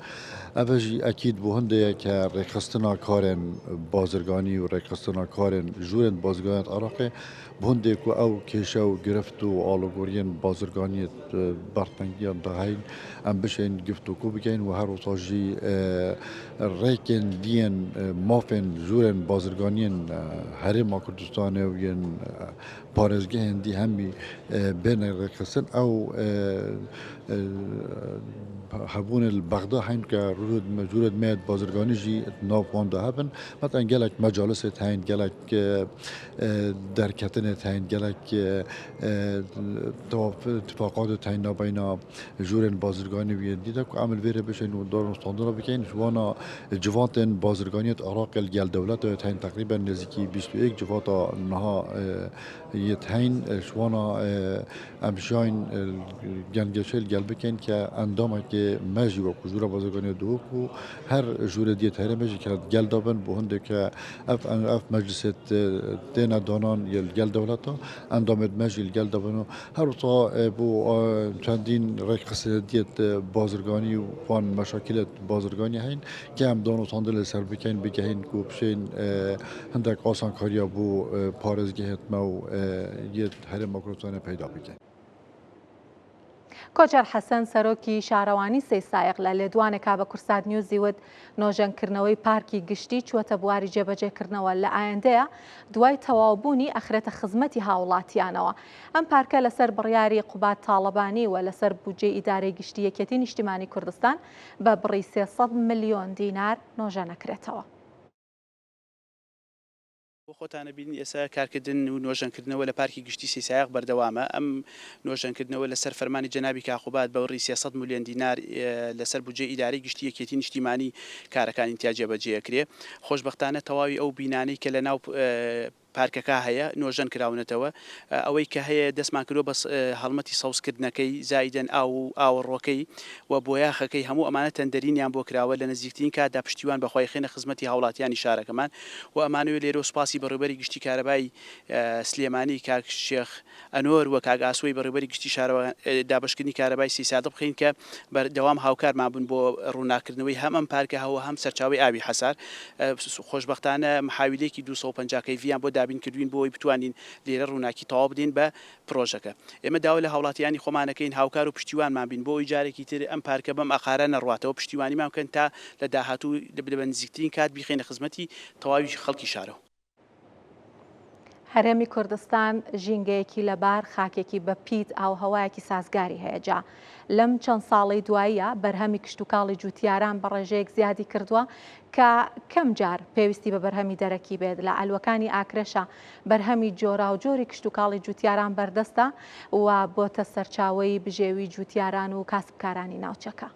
ئەڤە ژی ئەکید بۆ هەندەیە کە ڕێکخستنا کارێن بازرگانی و ڕێکخستنا کارێن ژوورێن بازرگانیت عراقێ بۆ هەندێک و ئەو کێشە و گرفت و ئاڵوگۆریێن بازرگانیت بەرتەنگیان دا هەین ئەم بشێن گفتوگۆ بکەین و هەر وسا ژی ڕێکێن دیێن مافێن ژوورێن بازرگانیێن هەرێما کوردستانێ و yên پارێزگەهێن دی هەمی بێنە ڕێکخستن ئەو هەبوونێ li Bexda heyn ke jûrê me bazirganî jî nav wan de hebin. Meten gelek mecalisê heyn, gelek derketinê heyn, gelek tifaqatê heyn navbeyna jûrên bazirganî û yên dî de ku em li vê rê bişên û danûstandina bikin. Ji wana civatên bazirganiyê Iraqê li gel dewleta heyn teqrîben nêzîkî 21 civata niha yê heyn ji wana em şayn gengeşê li gel bikin ke endamekê me jî wekû jûra bazirganiyê Duhok û her jûrê diyê herêmê jî ke gel dabin bo hindê ke ev ev meclisê têne danan yê li gel dewleta endamê me jî li gel dabin û her wisa bo çendîn rêkxistinê diyê bazirganî û van meşakîlê bazirganî heyn ke em danûstandin li ser bikin bigehîn ku bişên hindek asankariya bo parêzgehê me û yê herêma Kurdistanê peyda bikin. کۆچەر حەسەن سەرۆکی شارەوانی سەیدسایەق لە لێدوانێکا بە کورسات نیوزی وت نۆژەنکردنەوەی پارکی گشتی چووەتە بواری جێبەجێکردنەوە لە ئایندەیە دوای تەواوبوونی ئەخرێتە خزمەتی هاوڵاتیانەوە. ئەم پارکە لەسەر بڕیاری قوباد تاڵەبانی و لەسەر بودجەی ئیدارەی گشتی یەکێتی نیشتیمانی کوردستان بە بڕی 300 ملیۆن دینار نۆژەنەکرێتەوە. بۆ خۆتان ئەبینن ئێستا کارکردن و نۆژەنکردنەوە لە پارکی گشتی سەیسایەق بەردەوامە، ئەم نۆژەنکردنەوە لەسەر فەرمانی جەنابی کاک قوباد بە بڕی 300 ملیۆن دینار لەسەر بودجەی ئیدارەی گشتی یەکێتی نیشتیمانی کارەکانی تیا جێبەجێ ئەکرێ. خۆشبەختانە تەواوی ئەو بینانەی کە لەناو پارکەکە هەیە نۆژەن کراونەتەوە، ئەوەی کە هەیە دەستمان کردووە بە هەڵمەتی سەوزکردنەکەی، زائیدەن ئاو و ئاوەڕۆکەی و بۆیاخەکەی، هەموو ئەمانە تەندەرینیان بۆ کراوە، لە نزیکترین کاتدا پشتیوان بە خوای خێنە خزمەتی هاوڵاتیانی شارەکەمان و ئەمانەوێ لێرەوە سوپاسی بەڕێوبەری گشتی کارەبای سلێمانی کاک شێخ ئەنۆر و کاک ئاسۆی بەڕێوبەری گشتی شارەوە دابەشکردنی کارەبای سەیسادق بکەین کە بەردەوام هاوکارمان بوون بۆ ڕووناککردنەوەی هەم ئەم پارکە و هەم سەرچاوەی ئاوی حەسار. خۆشبەختانە محاویلەیەکی 250 کەیڤیان بۆ دابین کردووین بۆ ئەوەی بتوانین لێرە ڕووناکی تەواو بدەین بە پرۆژەکە. ئێمە داوا لە هاوڵاتیانی خۆمان ئەکەین هاوکار و پشتیوانمان بین بۆ ئەوەی جارێکی تر ئەم پارکە بەم ئاقارە نەڕواتەوە، پشتیوانیمان بکەن تا لە داهاتوو بە نزیکترین کات بیخەینە خزمەتی تەواوی خەڵکی شارەوە. هەرێمی کوردستان ژینگەیەکی لەبار، خاکێکی بە پیت، ئاووهەوایەکی سازگاری هەیە، جا لەم چەند ساڵەی دواییە بەرهەمی کشتوکاڵی جووتیاران بە ڕێژەیەک زیادی کردووە کە کەم جار پێویستی بە بەرهەمی دەرەکی بێت، لە عەلوەکانی ئاکرێشە بەرهەمی جۆراوجۆری کشتوکاڵی جووتیاران بەردەستە و بۆتە سەرچاوەی بژێوی جووتیاران و کاسبکارانی ناوچەکە.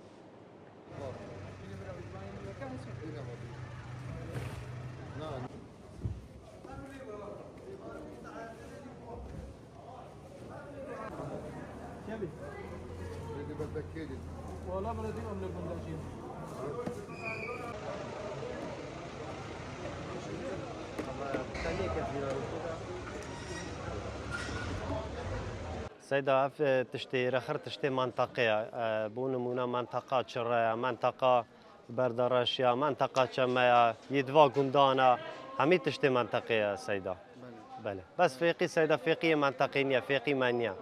سەیدا ئەف تشتێ رەخر تشتێ مەنتەقەیە بۆ نمونە مەنتەقا چڕەیە مەنتەقا بەردەڕەشیا مەنتەقا چەمەیە یدوا گوندانە هەمی تشتێ مەنتەقەیە سەیدا بەلێ بەس فێقی سەیدا فێقیە مەنتەقی نییە فێقی مە نییە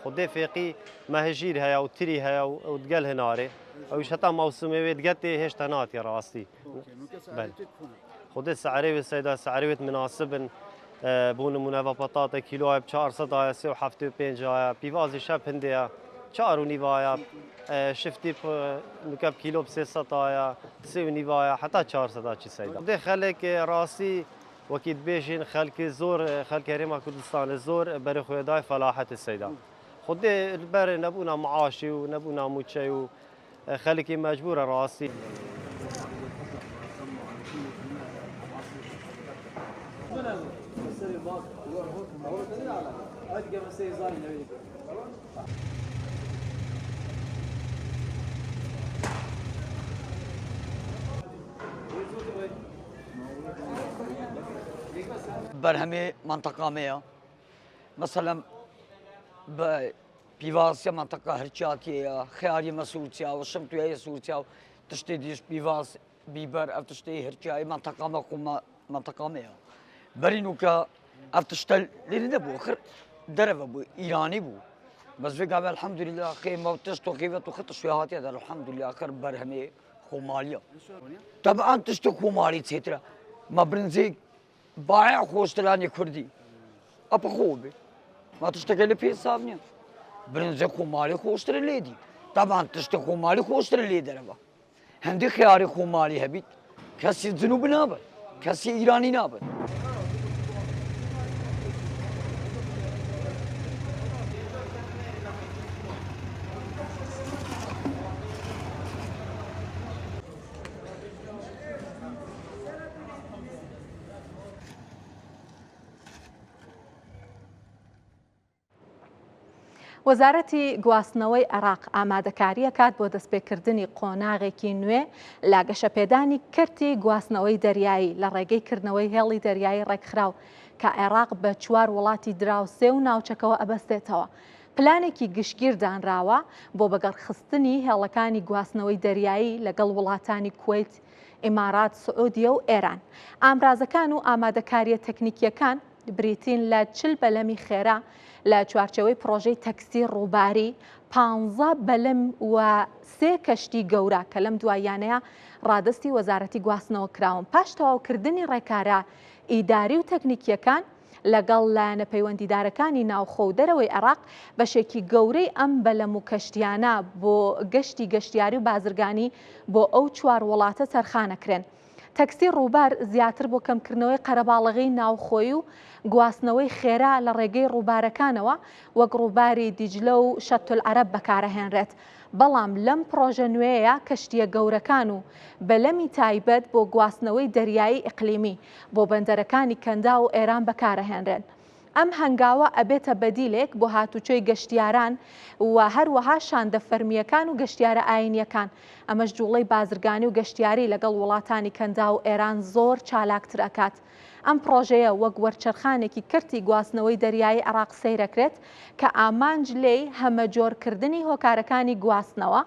خودێ فێقی مەهژیر هەیە و تری هەیە و دگەل هەنارێ ئەویش هەتا مەوسمێ وێ دگەتێ هێشتا ناتێ ڕاستی بەلێ خودێ سعرێ وێ سەیدا سعرێ وێت مناسبن بۆ نمونە ڤە پەتاتە کیلۆە ب 400 ئایا 375 ئایا پیوازی شەپ هندەیە چار و نیو ئایا شفتی نوکە ب کیلۆ ب 300 ئایا سێ و نیو ئایا حتا 400 ئا چی سەیدا دێ خەلک ڕاستی وەکی دبێژین خەلکی زۆر خەلکی هەرێما کوردستانە زۆر بەرە خوێدای فەلاحەتی سەیدا خودێ بەر نەبوونا معاشی و نەبوونا موچەی و خەلکی مەجبورە ڕاستی. بەرهەمێ مەنتەقا مەیە مەسەلەن بە پیواسە مەنتەقە هەرچاتیەیە خیاری مە سوورچیا و شمتویە سوورچیا و تشتێ دیش پیواس بیبەر ئەف تشتەی هەرچای مەنتەقا مە خۆ مەنتەقا مەیە بەرین و کە ئەف تشتە لێرە نەبوو خر دەرەوە بوو ئیرانی بوو بەس vê gavê elhamdülillah xêma و tişt û qîvet û xit şوê hatiye der elhamdülillah xir berhemê خۆماڵیە تەبعەن تشتە خۆماڵی چێترە ما برنجێ بايع خۆشترانی کوردی ئەپە خۆ بێ ما تشتەکە لە پێ حساب نییە برنجە خۆماڵی خۆشترە لێدی تەبعەن تشتە خۆماڵی خۆشترە لێ دەرەوە هەندێک خیاری خۆماڵی هەبیت کەسی جنوب نابن کەسی ئیرانی نابن. وەزارەتی گواستنەوەی عێراق ئامادەکاری ئەکات بۆ دەستپێکردنی قۆناغێکی نوێ لە گەشەپێدانی کەرتی گواستنەوەی دەریایی لە ڕێگەی کردنەوەی هێڵی دەریایی ڕێکخراو کە عێراق بە چوار وڵاتی دراوسێ و ناوچەکەوە ئەبەستێتەوە. پلانێکی گشتگیر دانراوە بۆ بەگەڕخستنی هێڵەکانی گواستنەوەی دەریایی لەگەڵ وڵاتانی کوەیت، ئیمارات، سعودیە و ئێران. ئامرازەکان و ئامادەکارییە تەکنیکییەکان بریتین لە 40 بەلەمی خێرا لە چوارچێوەی پڕۆژەی تەکسی ڕووباری، پانزە بەلەم و سێ کەشتی گەورە کە لەم دواییانەیە ڕادەستی وەزارەتی گواستنەوە کراون. پاش تەواوکردنی ڕێکارە ئیداری و تەکنیکییەکان لەگەڵ لایەنە پەیوەندیدارەکانی ناوخۆ و دەرەوەی عێراق، بەشێکی گەورەی ئەم بەلەم و کەشتییانە بۆ گەشتی گەشتیاری و بازرگانی بۆ ئەو چوار وڵاتە تەرخانەکرێن. تەکسی ڕووبار زیاتر بۆ کەمکردنەوەی قەرەباڵغی ناوخۆیی و گواستنەوەی خێرا لە ڕێگەی ڕووبارەکانەوە وەک ڕووباری دیجلە و شەتولعەرەب بەکارئەهێنرێت، بەڵام لەم پڕۆژە نوێیە کەشتییە گەورەکان و بەلەمی تایبەت بۆ گواستنەوەی دەریایی ئیقلیمی بۆ بەندەرەکانی کەنداو و ئێران بەکارئەهێنرێن. ئەم هەنگاوە ئەبێتە بەدیلێک بۆ هاتوچۆی گەشتیاران و هەروەها شاندە فەرمییەکان و گەشتیارە ئایینییەکان، ئەمەش جوڵەی بازرگانی و گەشتیاری لەگەڵ وڵاتانی کەنداو و ئێران زۆر چالاکتر ئەکات. ئەم پڕۆژەیە وەک وەرچەرخانێکی کەرتی گواستنەوەی دەریایی عێراق سەیرەکرێت کە ئامانج لێی هەمەجۆرکردنی هۆکارەکانی گواستنەوە،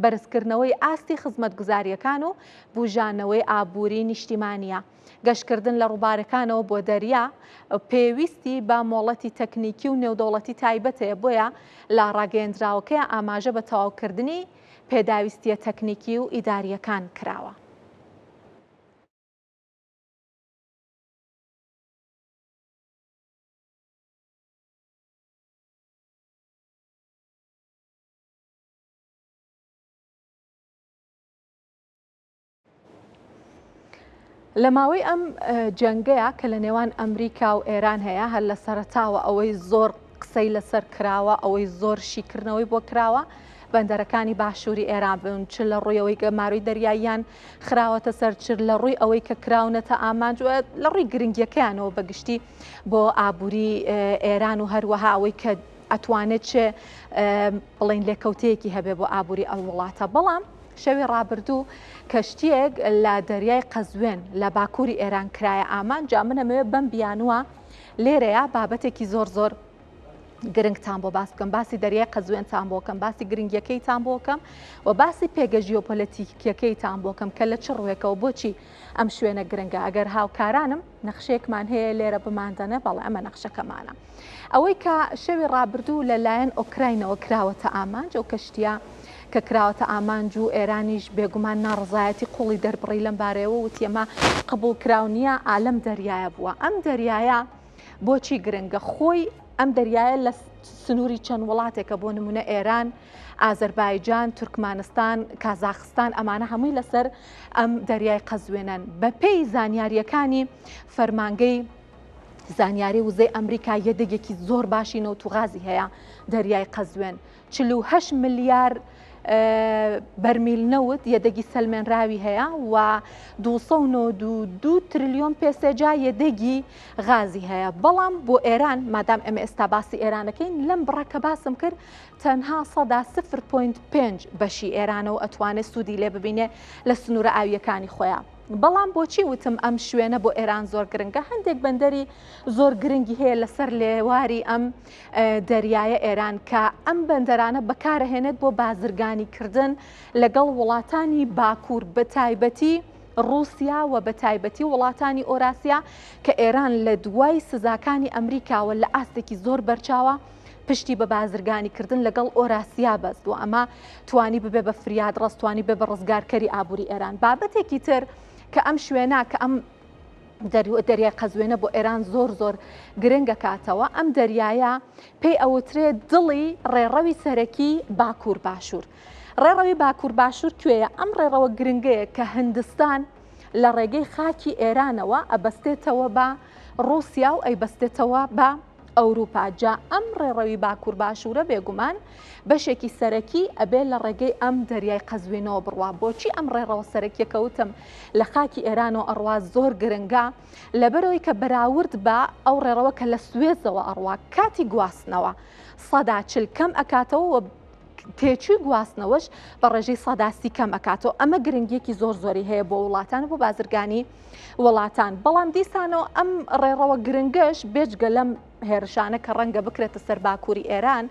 بەرزکردنەوەی ئاستی خزمەتگوزارییەکان و بوژانەوەی ئابووری نیشتیمانییە. گەشتکردن لە ڕووبارەکانەوە بۆ دەریا پێویستی بە مۆڵەتی تەکنیکی و نێودەوڵەتی تایبەت هەیە، بۆیە لە ڕاگەیەندراوەکەی ئاماژە بە تەواوکردنی پێداویستییە تەکنیکی و ئیدارییەکان کراوە. لە ماوەی ئەم جەنگەیە کە لە نێوان ئەمریکا و ئێران هەیە هەر لە سەرەتاوە ئەوەی زۆر قسەی لەسەر کراوە ئەوەی زۆر شیکردنەوەی بۆ کراوە بەندەرەکانی باشووری ئێران بن چ لە ڕووی ئەوەی گەمارۆی دەریاییان خراوەتە سەر چ لە ڕووی ئەوەی کە کراونەتە ئامانج و لە ڕووی گرنگیەکەیانەوە بەگشتی بۆ ئابووری ئێران و هەروەها ئەوەی کە ئەتوانێت چ بڵین لێکەوتەیەکی هەبێ بۆ ئابووری ئەو وڵاتە بەڵام شەوی ڕابردوو کەشتییەک لە دەریای قەزوێن لە باکووری ئێران کرایە ئامانج، جا من ئەمەوێ بەم بیانووە لێرەیا بابەتێکی زۆر زۆر گرنگتان بۆ باس بکەم، باسی دەریای قەزوێنتان بۆ کەم، باسی گرنگیەکەیتان بۆ کەم و باسی پێگە ژیۆپۆلەتیکیەکەیتان بۆ کەم کە لە چ ڕووێکەوە بۆچی ئەم شوێنە گرنگە. ئەگەر هاوکارانم نەخشەیەکمان هەیە لێرە بماندەنە، بەڵێ ئەمە نەخشەکەمانە. ئەوەی کە شەوی ڕابردوو لە لایەن ئۆکراینەوە کراوەتە ئامانج، ئەو کەشتییە کە کراوەتە ئامانج و ئێرانیش بێگومان ناڕەزایەتی قوڵی دەربڕی لەم بارەیەوە وتی ئەمە قبوڵکراو نییە، ئا لەم دەریایە بووە. ئەم دەریایە بۆچی گرنگە؟ خۆی ئەم دەریایە لە سنووری چەند وڵاتێکە، بۆ نمونە ئێران، ئازەربایجان، تورکمانستان، کازاخستان، ئەمانە هەمووی لەسەر ئەم دەریای قەزوێنەن. بەپێی زانیارییەکانی فەرمانگەی زانیاری وزەی ئەمریکا یەدەگێکی زۆر باشی نەوت و غازی هەیە دەریای قەزوێن 48 ملیار بەرمیل نەوت یەدەگی سەلمێنراوی هەیە و 292 تریلیۆن پێسێجا یەدەگی غازی هەیە بەڵام بۆ ئێران مادام ئەمە ئێستا باسی ئێرانەکەین لەم بڕە کە باسم کرد تەنها سەدا 0.5 بەشی ئێرانە و ئەتوانێت سوودی لێ ببینێ لە سنوورە ئاویەکانی خۆیان. بەڵام بۆچی وتم ئەم شوێنە بۆ ئێران زۆر گرنگە؟ هەندێک بەندەری زۆر گرنگی هەیە لەسەر لێواری ئەم دەریایە ئێران کە ئەم بەندەرانە بەکارەهێنێت بۆ بازرگانیکردن لەگەڵ وڵاتانی باکوور بە تایبەتی ڕووسیا و بە تایبەتی وڵاتانی ئۆراسیا کە ئێران لە دوای سزاکانی ئەمریکاوە لە ئاستێکی زۆر بەرچاوە پشتی بە بازرگانیکردن لەگەڵ ئۆراسیا بەست و ئەمە توانی ببێ بە فریادڕەس توانی بێ بە ڕزگارکەری ئابووری ئێران بابەتێکی تر کە ئەم شوێنە کە ئەم دەریای قەزوێنە بۆ ئێران زۆر زۆر گرنگە کاتەوە ئەم دەریایە پێی ئەوترێ دڵی ڕێڕەوی سەرەکی باکوور باشوور ڕێڕەوی باکوور باشوور کوێیە ئەم ڕێڕەوە گرنگەیە کە هندستان لە ڕێگەی خاکی ئێرانەوە ئەبەستێتەوە بە ڕووسیا و ئەیبەستێتەوە بە ئەوروپا، جا ئەم ڕێڕەوی باکوور باشوورە بێگومان بەشێکی سەرەکی ئەبێ لە ڕێگەی ئەم دەریای قەزوینەوە بڕوا، بۆچی ئەم ڕێڕەوە سەرەکیە کە وتم لە خاکی ئێرانەوە ئەڕوا زۆر گرنگە؟ لەبەرئەوەی کە بەراورد بە ئەو ڕێڕەوە کە لە سوێزەوە ئەڕوا کاتی گواستنەوە 40% کەم ئەکاتەوە و تێچووی گواستنەوەش بە ڕێژەی 30% کەم ئەکاتەوە ئەمە گرنگیەکی زۆر زۆری هەیە بۆ وڵاتان و بۆ بازرگانی وڵاتان، بەڵام دیسانەوە ئەم ڕێڕەوە گرنگەش بێجگە لەم هێرشانە کە ڕەنگە بکرێتە سەر باکووری ئێران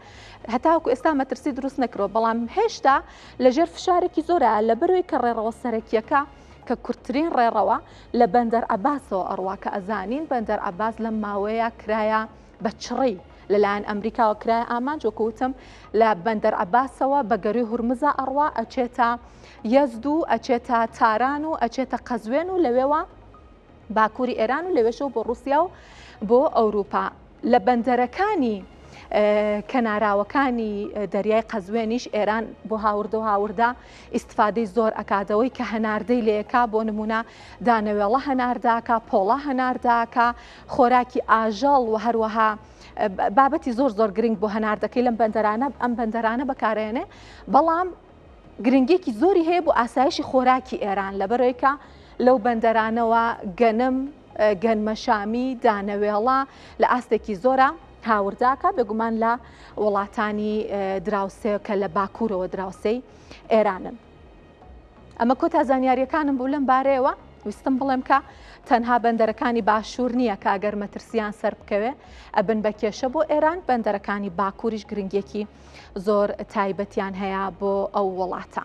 هەتاوەکو ئێستا مەترسی دروست نەکرەوە بەڵام هێشتا لەژێر فشارێکی زۆرە لەبەرەوەی کە ڕێڕەوە سەرەکیەکە کە کورتترین ڕێڕەوە لە بەندەر عەباسەوە ئەڕوا کە ئەزانین بەندەر عەباس لەم ماوەیە کرایە بە چڕی لەلایەن ئەمریکاوە کرایە ئامانج وەکو وتم لە بەندەر عەباسەوە بە گەروی هورمزا ئەڕوا ئەچێتە یەزد و ئەچێتە تاران و ئەچێتە قەزوێن و لەوێوە باکووری ئێران و لەوێشەوە بۆ ڕوسیا و بۆ ئەوروپا لە بەندەرەکانی کەناراوەکانی دەریای قەزوێنیش ئێران بۆ هاوردە و هاوردە ئیسفادەی زۆر ئەکادەوەی کە هەناردەی لەیەکا بۆ نمونە دانەوێڵە هەنارداکە پۆڵا هەنارداکە خۆراکی ئاژەڵ و هەروەها بابەتی زۆر زۆر گرنگ بۆ هەناردەکەی لەم بەندەرانە ئەم بەندەرانە بەکارێنێ بەڵام گرنگێکی زۆری هەیە بۆ ئاسایشی خۆراکی ئێران لەبەرەوەی کە لەو بەندەرانەوە گەنم گەنمەشامی دانەوێڵە لە ئاستێکی زۆرە هاورداکە بێگومان لە وڵاتانی دراوسێ کە لە باکوورەوە دراوسێی ئێرانن. ئەمە کۆتا زانیاریەکانم بوو لەم بارەیەوە ویستم بڵێم کە تەنها بەندەرەکانی باشوور نییە کە ئەگەر مەترسیان سەر بکەوێ ئەبن بە کێشە بۆ ئێران بەندەرەکانی باکووریش گرنگێکی زۆر تایبەتیان هەیە بۆ ئەو وڵاتە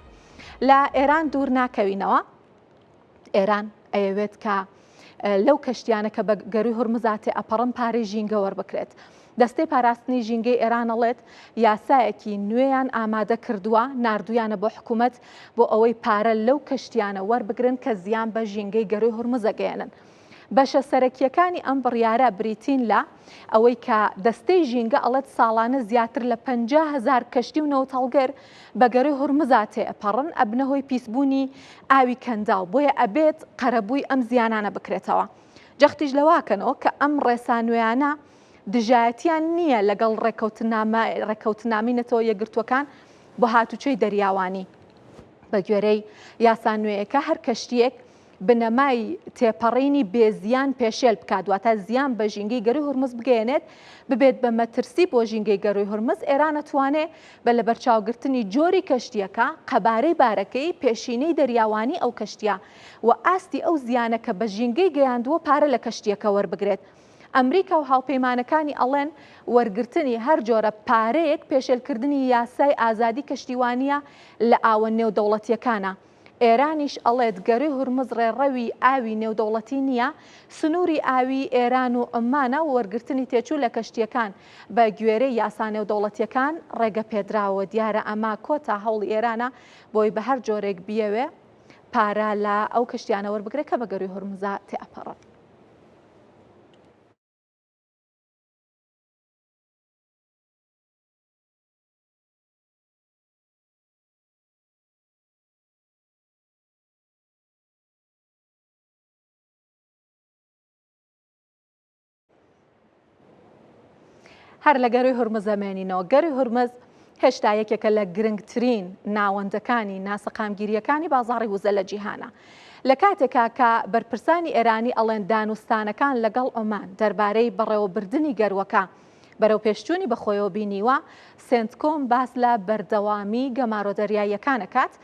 لە ئێران دوور ناکەوینەوە ئێران ئەیەوێت کە لەو کەشتیانە کە بە گەروی هورمزا تێئەپەڕن پارەی ژینگە وەربکرێت. دەستەی پاراستنی ژینگەی ئێران ئەڵێت یاسایەکی نوێیان ئامادە کردووە ناردوویانە بۆ حکوومەت بۆ ئەوەی پارە لەو کەشتیانە وەربگرن کە زیان بە ژینگەی گەروی هورمز ئەگەیەنن. بەشە سەرەکییەکانی ئەم بڕیارە بریتین لە، ئەوەی کە دەستەی ژینگە ئەڵێت ساڵانە زیاتر لە 50 هەزار کەشتی و نەوتهەڵگر بە گەروی هورمزا تێئەپەڕن ئەبنە هۆی پیسبوونی ئاوی کەنداو بۆیە ئەبێت قەرەبووی ئەم زیانانە بکرێتەوە. جەختیش لەوەکەنەوە کە ئەم ڕێسا نوێیانە دژایەتیان نییە لەگەڵ ڕێککەوتنامەی نەتەوە یەکگرتووەکان بۆ هاتوچۆی دەریاوانی. بەگوێرەی یاسا نوێیەکە هەر کەشتییەک بنەمای تێپەڕینی بێ زیان پێشێل بکات، واتە زیان بە ژینگەی گەرووی هورمز بگەیەنێت، ببێت بە مەترسی بۆ ژینگەی گەرووی هورمز، ئێران ئەتوانێ بە لەبەرچاوگرتنی جۆری کەشتییەکە، قەبارەی بارەکەی، پێشینەی دەریاوانی ئەو کەشتییە و ئاستی ئەو زیانە کە بە ژینگەی گەیاندووە پارە لە کەشتییەکە وەربگرێت. ئەمریکا و هاوپەیمانەکانی ئەڵێن وەرگرتنی هەر جۆرە پارەیەک پێشێلکردنی یاسای ئازادی کەشتیوانییە لە ئاوە نێودەوڵەتییەکانە. ئێرانیش ئەڵێت گەروی هورمز ڕێڕەوی ئاوی نێودەوڵەتی نییە، سنووری ئاویی ئێران و عوممانە و وەرگرتنی تێچوو لە کەشتییەکان بە گوێرەی یاسا نێودەوڵەتییەکان ڕێگەپێدراوە. دیارە ئەمە کۆتا هەوڵی ئێرانە بۆی بە هەر جۆرێک بیەوێ پارە لە ئەو کەشتیانە وەربگرێت کە بە گەروی هورمزا تێئەپەڕن. هەر لە گەروی هورمز ئەمێنینەوە. گەروی هورمز هێشتا یەکێکە لە گرنگترین ناوەندەکانی ناسەقامگیرییەکانی بازاڕی وزە لە جیهانە. لە کاتێکا کە بەرپرسانی ئێرانی ئەڵێن دانوستانەکان لەگەڵ عومان دەربارەی بەڕێوەبردنی گەروەکە. بەرەوپێشچوونی بەخۆیەوە بینیوە، سێنتکۆم باس لە بەردەوامی گەمارۆ دەریاییەکان ئەکات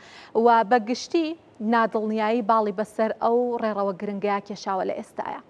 و بە گشتی نادڵنیایی باڵی بەسەر ئەو ڕێڕەوە گرنگەیا کێشاوە لە ئێستایا.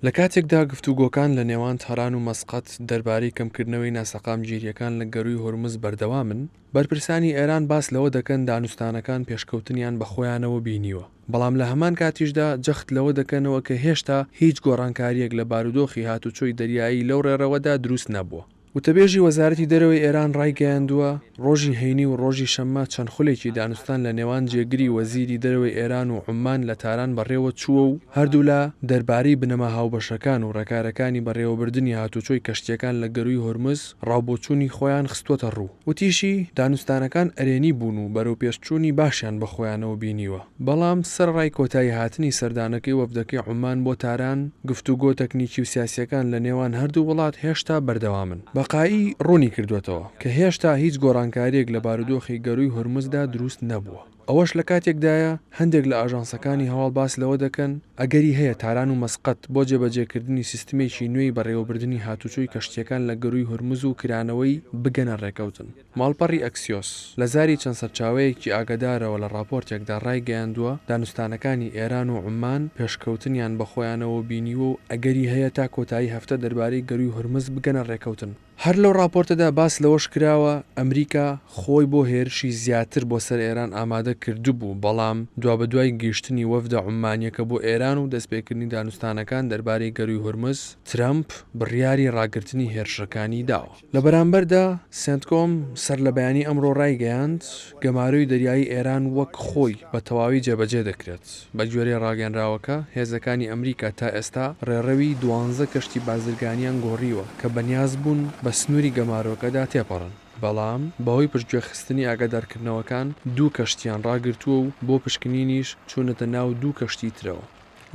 لە کاتێکدا گفتوگۆکان لە نێوان تاران و مەسقەت دەربارەی کەمکردنەوەی ناسەقامگیرییەکان لە گەرووی هورمز بەردەوامن، بەرپرسانی ئێران باس لەوە دەکەن دانوستانەکان پێشکەوتنیان بەخۆیانەوە بینیوە، بەڵام لە هەمان کاتیشدا جەخت لەوە دەکەنەوە کە هێشتا هیچ گۆڕانکارییەک لە بارودۆخی هاتوچۆی دەریایی لەو ڕێڕەوەدا دروست نەبووە. وتەبێژی وەزارەتی دەرەوەی ئێران ڕایگەیاندووە، ڕۆژی هەینی و ڕۆژی شەممە چەند خولێکی دانوستان لە نێوان جێگری وەزیری دەرەوەی ئێران و عوممان لە تاران بەڕێوە چووە و هەردوولا دەربارەی بنەما هاوبەشەکان و ڕێکارەکانی بەڕێوەبردنی هاتوچۆی کەشتییەکان لە گەرووی هورمز ڕاوبۆچوونی خۆیان خستووەتە ڕوو. وتیشی، دانوستانەکان ئەرێنی بوون و بەرەوپێشچوونی باشیان بەخۆیانەوە بینیوە، بەڵام سەرەڕای کۆتاییهاتنی سەردانەکەی وەفدەکەی عوممان بۆ تاران، گفتوگۆ تەکنیکی و سیاسییەکان لە نێوان هەردوو وڵات هێشتا بەردەوامن. بەقائی ڕوونی کردووەتەوە، کە هێشتا هیچ گۆڕانکارییەک لە بارودۆخی گەرووی هورمزدا دروست نەبووە. ئەوەش لە کاتێکدایە، هەندێک لە ئاژانسەکانی هەواڵ باس لەوە دەکەن، ئەگەری هەیە تاران و مەسقەت بۆ جێبەجێکردنی سیستمێکی نوێی بەڕێوەبردنی هاتوچۆی کەشتییەکان لە گەرووی هورمز و کرانەوەی بگەنە ڕێکەوتن. ماڵپەڕی ئەکسیۆس، لە زاری چەند سەرچاوەیەکی ئاگادارەوە لە ڕاپۆرتێکدا ڕایگەیاندووە، دانوستانەکانی ئێران و عوممان پێشکەوتنیان بەخۆیانەوە بینیوە و ئەگەری هەیە تا کۆتایی هەفتە دەربارەی گەرووی هورمز بگەنە ڕێکەوتن. هەر لەو ڕاپۆرتەدا باس لەوەش کراوە، ئەمریکا خۆی بۆ هێرشی زیاتر بۆ سەر ئێران ئامادە کردبوو، بەڵام دوابەدوای گەیشتنی وەفدە عوممانییەکە بۆ ئێران و دەستپێکردنی دانوستانەکان دەربارەی گەرووی هورمز، ترەمپ بڕیاری ڕاگرتنی هێرشەکانی داوە. لە بەرامبەردا، سێنتکۆم سەرلەبەیانی ئەمڕۆ ڕایگەیاند، گەمارۆی دەریایی ئێران وەک خۆی بە تەواوی جێبەجێ دەکرێت. بەگوێرەی ڕاگەیەنراوەکە، هێزەکانی ئەمریکا تا ئێستا ڕێڕەوی دوانزە کەشتی بازرگانیان گۆڕیوە کە بەنیاز بوون بە سنووری گەمارۆکەدا تێپەڕن، بەڵام بەهۆی پشتگوێخستنی ئاگادارکردنەوەکان دوو کەشتیان ڕاگرتووە و بۆ پشکنینیش چوونەتە ناو دوو کەشتیی ترەوە.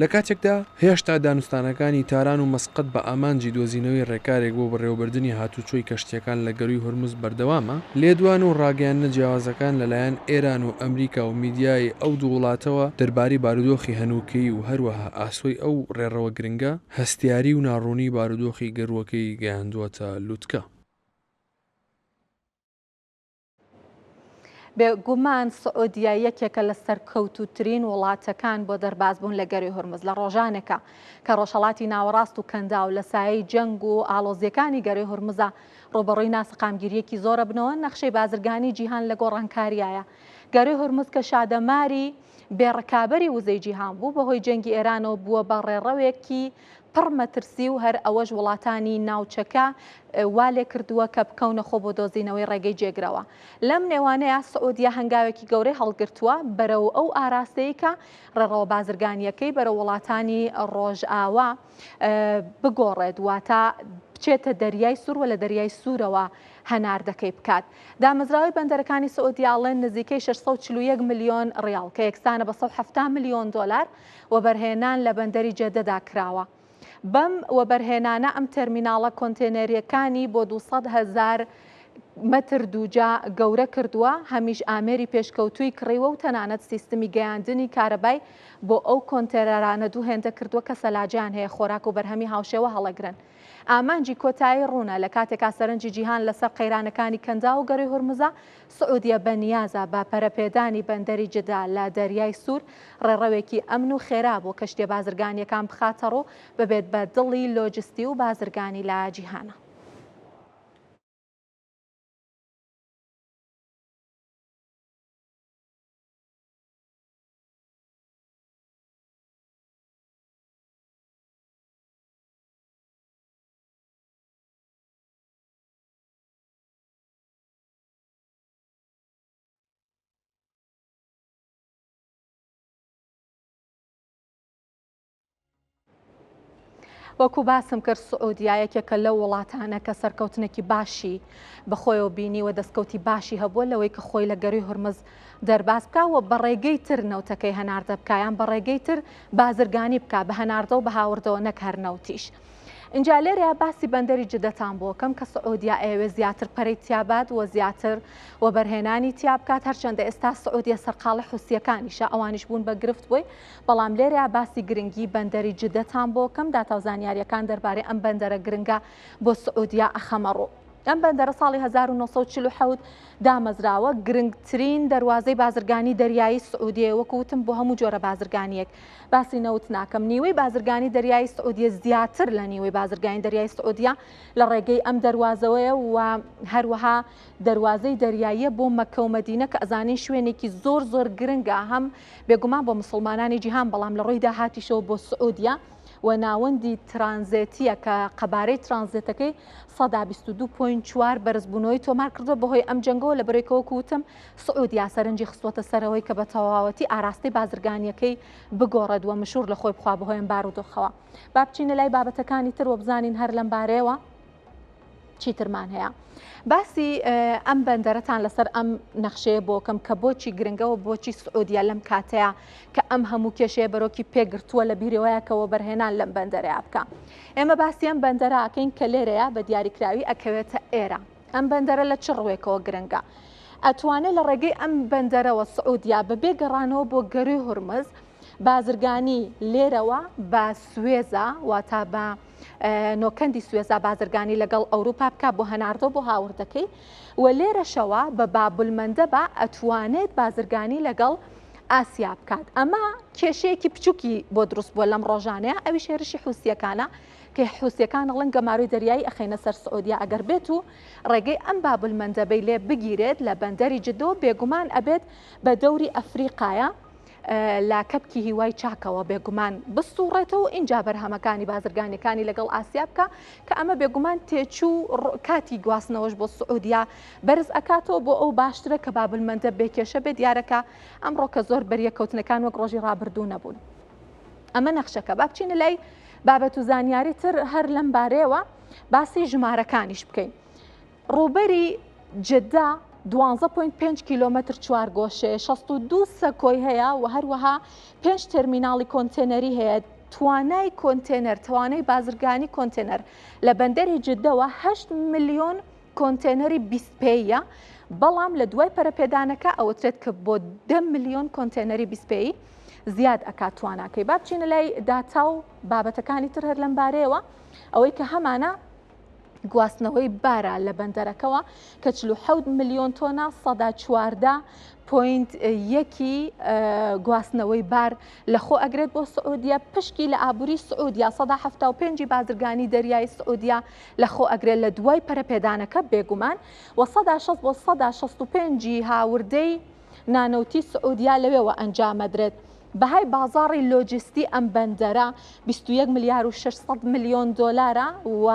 لە کاتێکدا هێشتا دانوستانەکانی تاران و مەسقەت بە ئامانجی دۆزینەوەی ڕێکارێک بۆ بەڕێوەبردنی هاتوچۆی کەشتییەکان لە گەرووی هورمز بەردەوامە، لێدوان و ڕاگەیاندنە جیاوازەکان لەلایەن ئێران و ئەمریکا و میدیای ئەو دوو وڵاتەوە دەربارەی بارودۆخی هەنووکەیی و هەروەها ئاسۆی ئەو ڕێڕەوە گرنگە، هەستیاری و ناڕوونیی بارودۆخی گەرووەکەی گەیاندووەتە لوتکە. بێگومان سعودیە یەکێکە لە سەرکەوتووترین وڵاتەکان بۆ دەربازبوون لە گەروی هورمز لە ڕۆژانێکە کە ڕۆژهەڵاتی ناوەڕاست و کەنداو لە سایەی جەنگ و ئاڵۆزیەکانی گەروی هورمزا ڕووبەڕووی ناسەقامگیرییەکی زۆرە بنەوە نەخشەی بازرگانی جیهان لە گۆڕانکاریایە گەروی هورمز کە شادەماری بێ ڕکابەری وزەی جیهان بوو بەهۆی جەنگی ئێرانەوە بووە بە ڕێڕەوێکی پڕ مەترسی و هەر ئەوەش وڵاتانی ناوچەکە وا لێکردووە کە بکەونە خۆ بۆ دۆزینەوەی ڕێگەی جێگرەوە. لەم نێوانەیا سعودیە هەنگاوێکی گەورەی هەڵگرتووە بەرەو ئەو ئاراستەی کە ڕێڕەوە بازرگانییەکەی بەرەو وڵاتانی ڕۆژئاوا بگۆڕێت واتە بچێتە دەریای سوور و لە دەریای سوورەوە هەناردەکەی بکات. دامەزراوەی بەندەرەکانی سعودیە ئەڵێن نزیکەی 641 ملیۆن ڕیاڵ کە یەکسانە بە 170 ملیۆن دۆلار وەبەرهێنان لە بەندەری جەدەدا کراوە. بەم وەبەرهێنانە ئەم تێرمیناڵە کۆنتێنێرییەکانی بۆ 200 هەزار مەتر دووجا گەورە کردووە، هەمیش ئامێری پێشکەوتووی کڕیوە و تەنانەت سیستمی گەیاندنی کارەبای بۆ ئەو کۆنتێنەرانە دوو هێندە کردووە کە سەلاجەیان هەیە خۆراک و بەرهەمی هاوشێوە هەڵەگرن. ئامانجی کۆتایی ڕوونە، لە کاتێکا سەرنجی جیهان لەسەر قەیرانەکانی کەنداو و گەرووی هورمزە، سعودیە بەنیازە بە پەرەپێدانی بەندەری جدە لە دەریای سوور، ڕێڕەوێکی ئەمن و خێرا بۆ کەشتییە بازرگانییەکان بخاتەڕوو، ببێت بە دڵی لۆجستی و بازرگانی لە جیهانا. وەکو باسم کرد سعودیا یەکێکە لەو وڵاتانە کە سەرکەوتنێکی باشی بەخۆیەوە بینی و دەستکەوتی باشی هەبووە لەوەی کە خۆی لە گەروی هورمز دەرباز بکا و بە ڕێگەی تر نەوتەکەی هەناردە بکا یان بە ڕێگەی تر بازرگانی بکا بە هەناردە و بە هاوردەوە نەک هەر نەوتیش. ئینجا لێرەیا باسی بەندەری جدەتان بۆ کەم کە سعودیا ئەیەوێ زیاتر پەرەی تیابات و زیاتر وەبەرهێنانی تیا بکات هەرچەندە ئێستا سعودیە سەرقاڵی حوسیەکانیشە ئەوانیش بوون بە گرفت بۆی بەڵام لێرەیا باسی گرنگی بەندەری جدەتان بۆ کەم داتا و زانیاریەکان دەربارەی ئەم بەندەرە گرنگە بۆ سعودیا ئەخەمە ڕوو. ئەم بەندەرە ساڵی 1947 دامەزراوە، گرنگترین دەروازەی بازرگانی دەریایی سعودیەیە، وەکو وتم بۆ هەموو جۆرە بازرگانییەک باسی نەوت ناکەم، نیوەی بازرگانی دەریایی سعودیە زیاتر لە نیوەی بازرگانی دەریای سعودیە لە ڕێگەی ئەم دەروازەوەیە و هەروەها دەروازەی دەریاییە بۆ مەککە و مەدینە کە ئەزانین شوێنێکی زۆر زۆر گرنگە هەم بێگومان بۆ مسوڵمانانی جیهان بەڵام لە ڕووی داهاتیشەوە بۆ سعودیە. و ناوەندی ترانزێتییە کە قەبارەی ترانزێتەکەی 22.4 بەرزبوونەوەی تۆمار کردووە بەهۆی ئەم جەنگەوە لە بەرەی کە وەکو وتم سعودیا سەرنجی خستووەتە سەرەوەی کە بە تەواوەتی ئاراستەی بازرگانییەکەی بگۆڕێت و مشوور لە خۆی بخوا بەهۆی ئەم بارودۆخەوە. با بچینە لای بابەتەکانی تر و بزانین هەر لەم بارەیەوە چیترمان هەیە. باسی ئەم بەندەرەتان لەسەر ئەم نەخشەیە بۆکەم کە بۆچی گرنگە و بۆچی سعودیە لەم کاتەیە کە ئەم هەموو کێشەیە بەرۆکی پێگرتووە لە بیرەوەیە کە وەبەرهێنان لەم بەندەرەیە بکە. ئێمە باسی ئەم بەندەرە ئەکەین کە لێرەیە بە دیاریکراوی ئەکەوێتە ئێرە. ئەم بەندەرە لە چ ڕووێکەوە گرنگە؟ ئەتوانێت لە ڕێگەی ئەم بەندەرەوە سعودیا بەبێ گەڕانەوە بۆ گەروی هورمز بازرگانی لێرەوە بە سوێزا واتا بە نۆکەندی سوێزا بازرگانی لەگەڵ ئەوروپا بکا بۆ هەناردە بۆ هاوردەکەی و لێرەشەوە بە بابولمەندەبا ئەتوانێت بازرگانی لەگەڵ ئاسیا بکات ئەمە کێشەیەکی بچووکی بۆ دروست بووە لەم ڕۆژانەیە ئەویش هێرشی حوسیەکانە کە حوسیەکان ئەڵێن گەمارۆی دەریایی ئەخەینە سەر سعودیا ئەگەر بێت و ڕێگەی ئەم بابولمەندەبەی لێ بگیرێت لە بەندەری جدەوە بێگومان ئەبێت بە دەوری ئەفریقایە لە کەپکی هیوای چاکەوە بێگومان بسوڕێتەوە و ئینجا بەرهەمەکانی بازرگانیەکانی لەگەڵ ئاسیا بکا کە ئەمە بێگومان تێچوو کاتی گواستنەوەش بۆ سعودیا بەرز ئەکاتەوە بۆ ئەو باشترە کە بابلمەندە بێ کێشە بێت دیارە کە ئەمڕۆ کە زۆر بەریەککەوتنەکان وەک ڕۆژی ڕابردوو نەبوون. ئەمە نەخشەکە با بچینە لای بابەت و زانیاری تر هەر لەم بارەیەوە باسی ژمارەکانیش بکەین. ڕووبەری جدە 12.5 کیلۆمەتر چوارگۆشەیە، 62 سەکۆی هەیە و هەروەها پێنج تێرمیناڵی کۆنتێنەری هەیە. توانای کۆنتێنەر، توانای بازرگانی کۆنتێنەر لە بەندەری جدەوە 8 ملیۆن کۆنتێنەری 20 پێیە، بەڵام لە دوای پەرەپێدانەکە ئەوترێت کە بۆ 10 ملیۆن کۆنتێنەری 20 پێی زیاد ئەکات تواناکەی. با بچینە لای داتا و بابەتەکانی تر هەر لەم بارەیەوە. ئەوەی کە هەمانە گواستنەوەی بارە لە بەندەرەکەوە کە 47 ملیۆن تۆنە سەدا 14 پوینت یەکی گواستنەوەی بار لەخۆ ئەگرێت بۆ سعودیە پشکی لە ئابووری سعودیا سەدا 75 بازرگانی دەریای سعودیا لەخۆ ئەگرێت لە دوای پەرەپێدانەکە بێگومان و سەدا 60 بۆ سەدا 65 هاوردەی نانەوتی سعودیا لەوێوە ئەنجامەدرێت. بەهای بازاڕی لۆجستی ئەم بەندەرە 21 ملیار و 600 ملیۆن دۆلارە و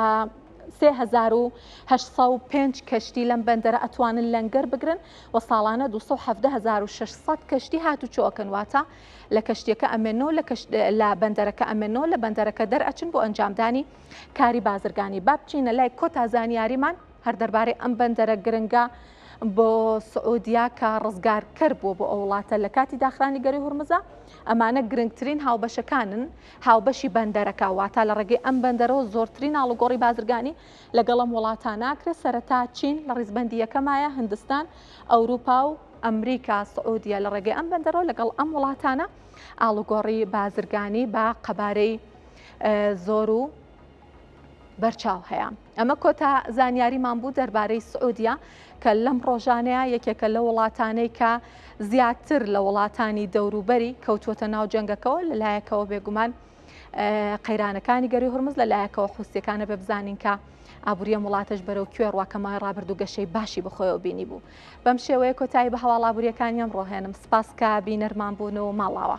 3805 کەشتی لەم بەندەرە ئەتوانن لەنگەر بگرن و ساڵانە 217600 کەشتی هاتوچۆ ئەکەن واتە لە کەشتیەکە ئەمێنەوە لە لە بەندەرەکە ئەمێنەوە لە بەندەرەکە دەرئەچن بۆ ئەنجامدانی کاری بازرگانی با بچینە لای کۆتا زانیاریمان هەر دەربارەی ئەم بەندەرە گرنگە بۆ سعودیا کە ڕزگارکەر بووە بۆ ئەو وڵاتە لە کاتی داخرانی گەروی هورمزە، ئەمانە گرنگترین هاوبەشەکانن هاوبەشی بەندەرەکە، واتا لە ڕێگەی ئەم بەندەرەوە زۆرترین ئاڵوگۆڕی بازرگانی لەگەڵ ئەم وڵاتانە ئەکرێت، سەرەتا چین لە ڕیزبەندی یەکەمایە، هندستان، ئەوروپا و ئەمریکا، سعودیە لە ڕێگەی ئەم بەندەرەوە لەگەڵ ئەم وڵاتانە ئاڵوگۆڕی بازرگانی بە قەبارەی زۆر و بەرچاو هەیە. ئەمە کۆتا زانیاریمان بوو دەربارەی سعودیە کە لەم ڕۆژانەیە یەکێکە لە وڵاتانەی کە زیاتر لە وڵاتانی دەوروبەری کەوتووەتە ناو جەنگەکەەوە لەلایەکەوە بێگومان قەیرانەکانی گەروی هورمز لەلایەکەوە حوسیەکانە بێ بزانین کە ئابووریە وڵاتەش بەرەو کوێ ڕوا کە مای ڕابردوو گەشەی باشی بەخۆیەوە بینی بوو. بەم شێوەیە کۆتایی بە هەواڵ ئابووریەکانی ئەمڕۆ هێنم. سپاس کە بینەرمان بوون و ماڵاوا.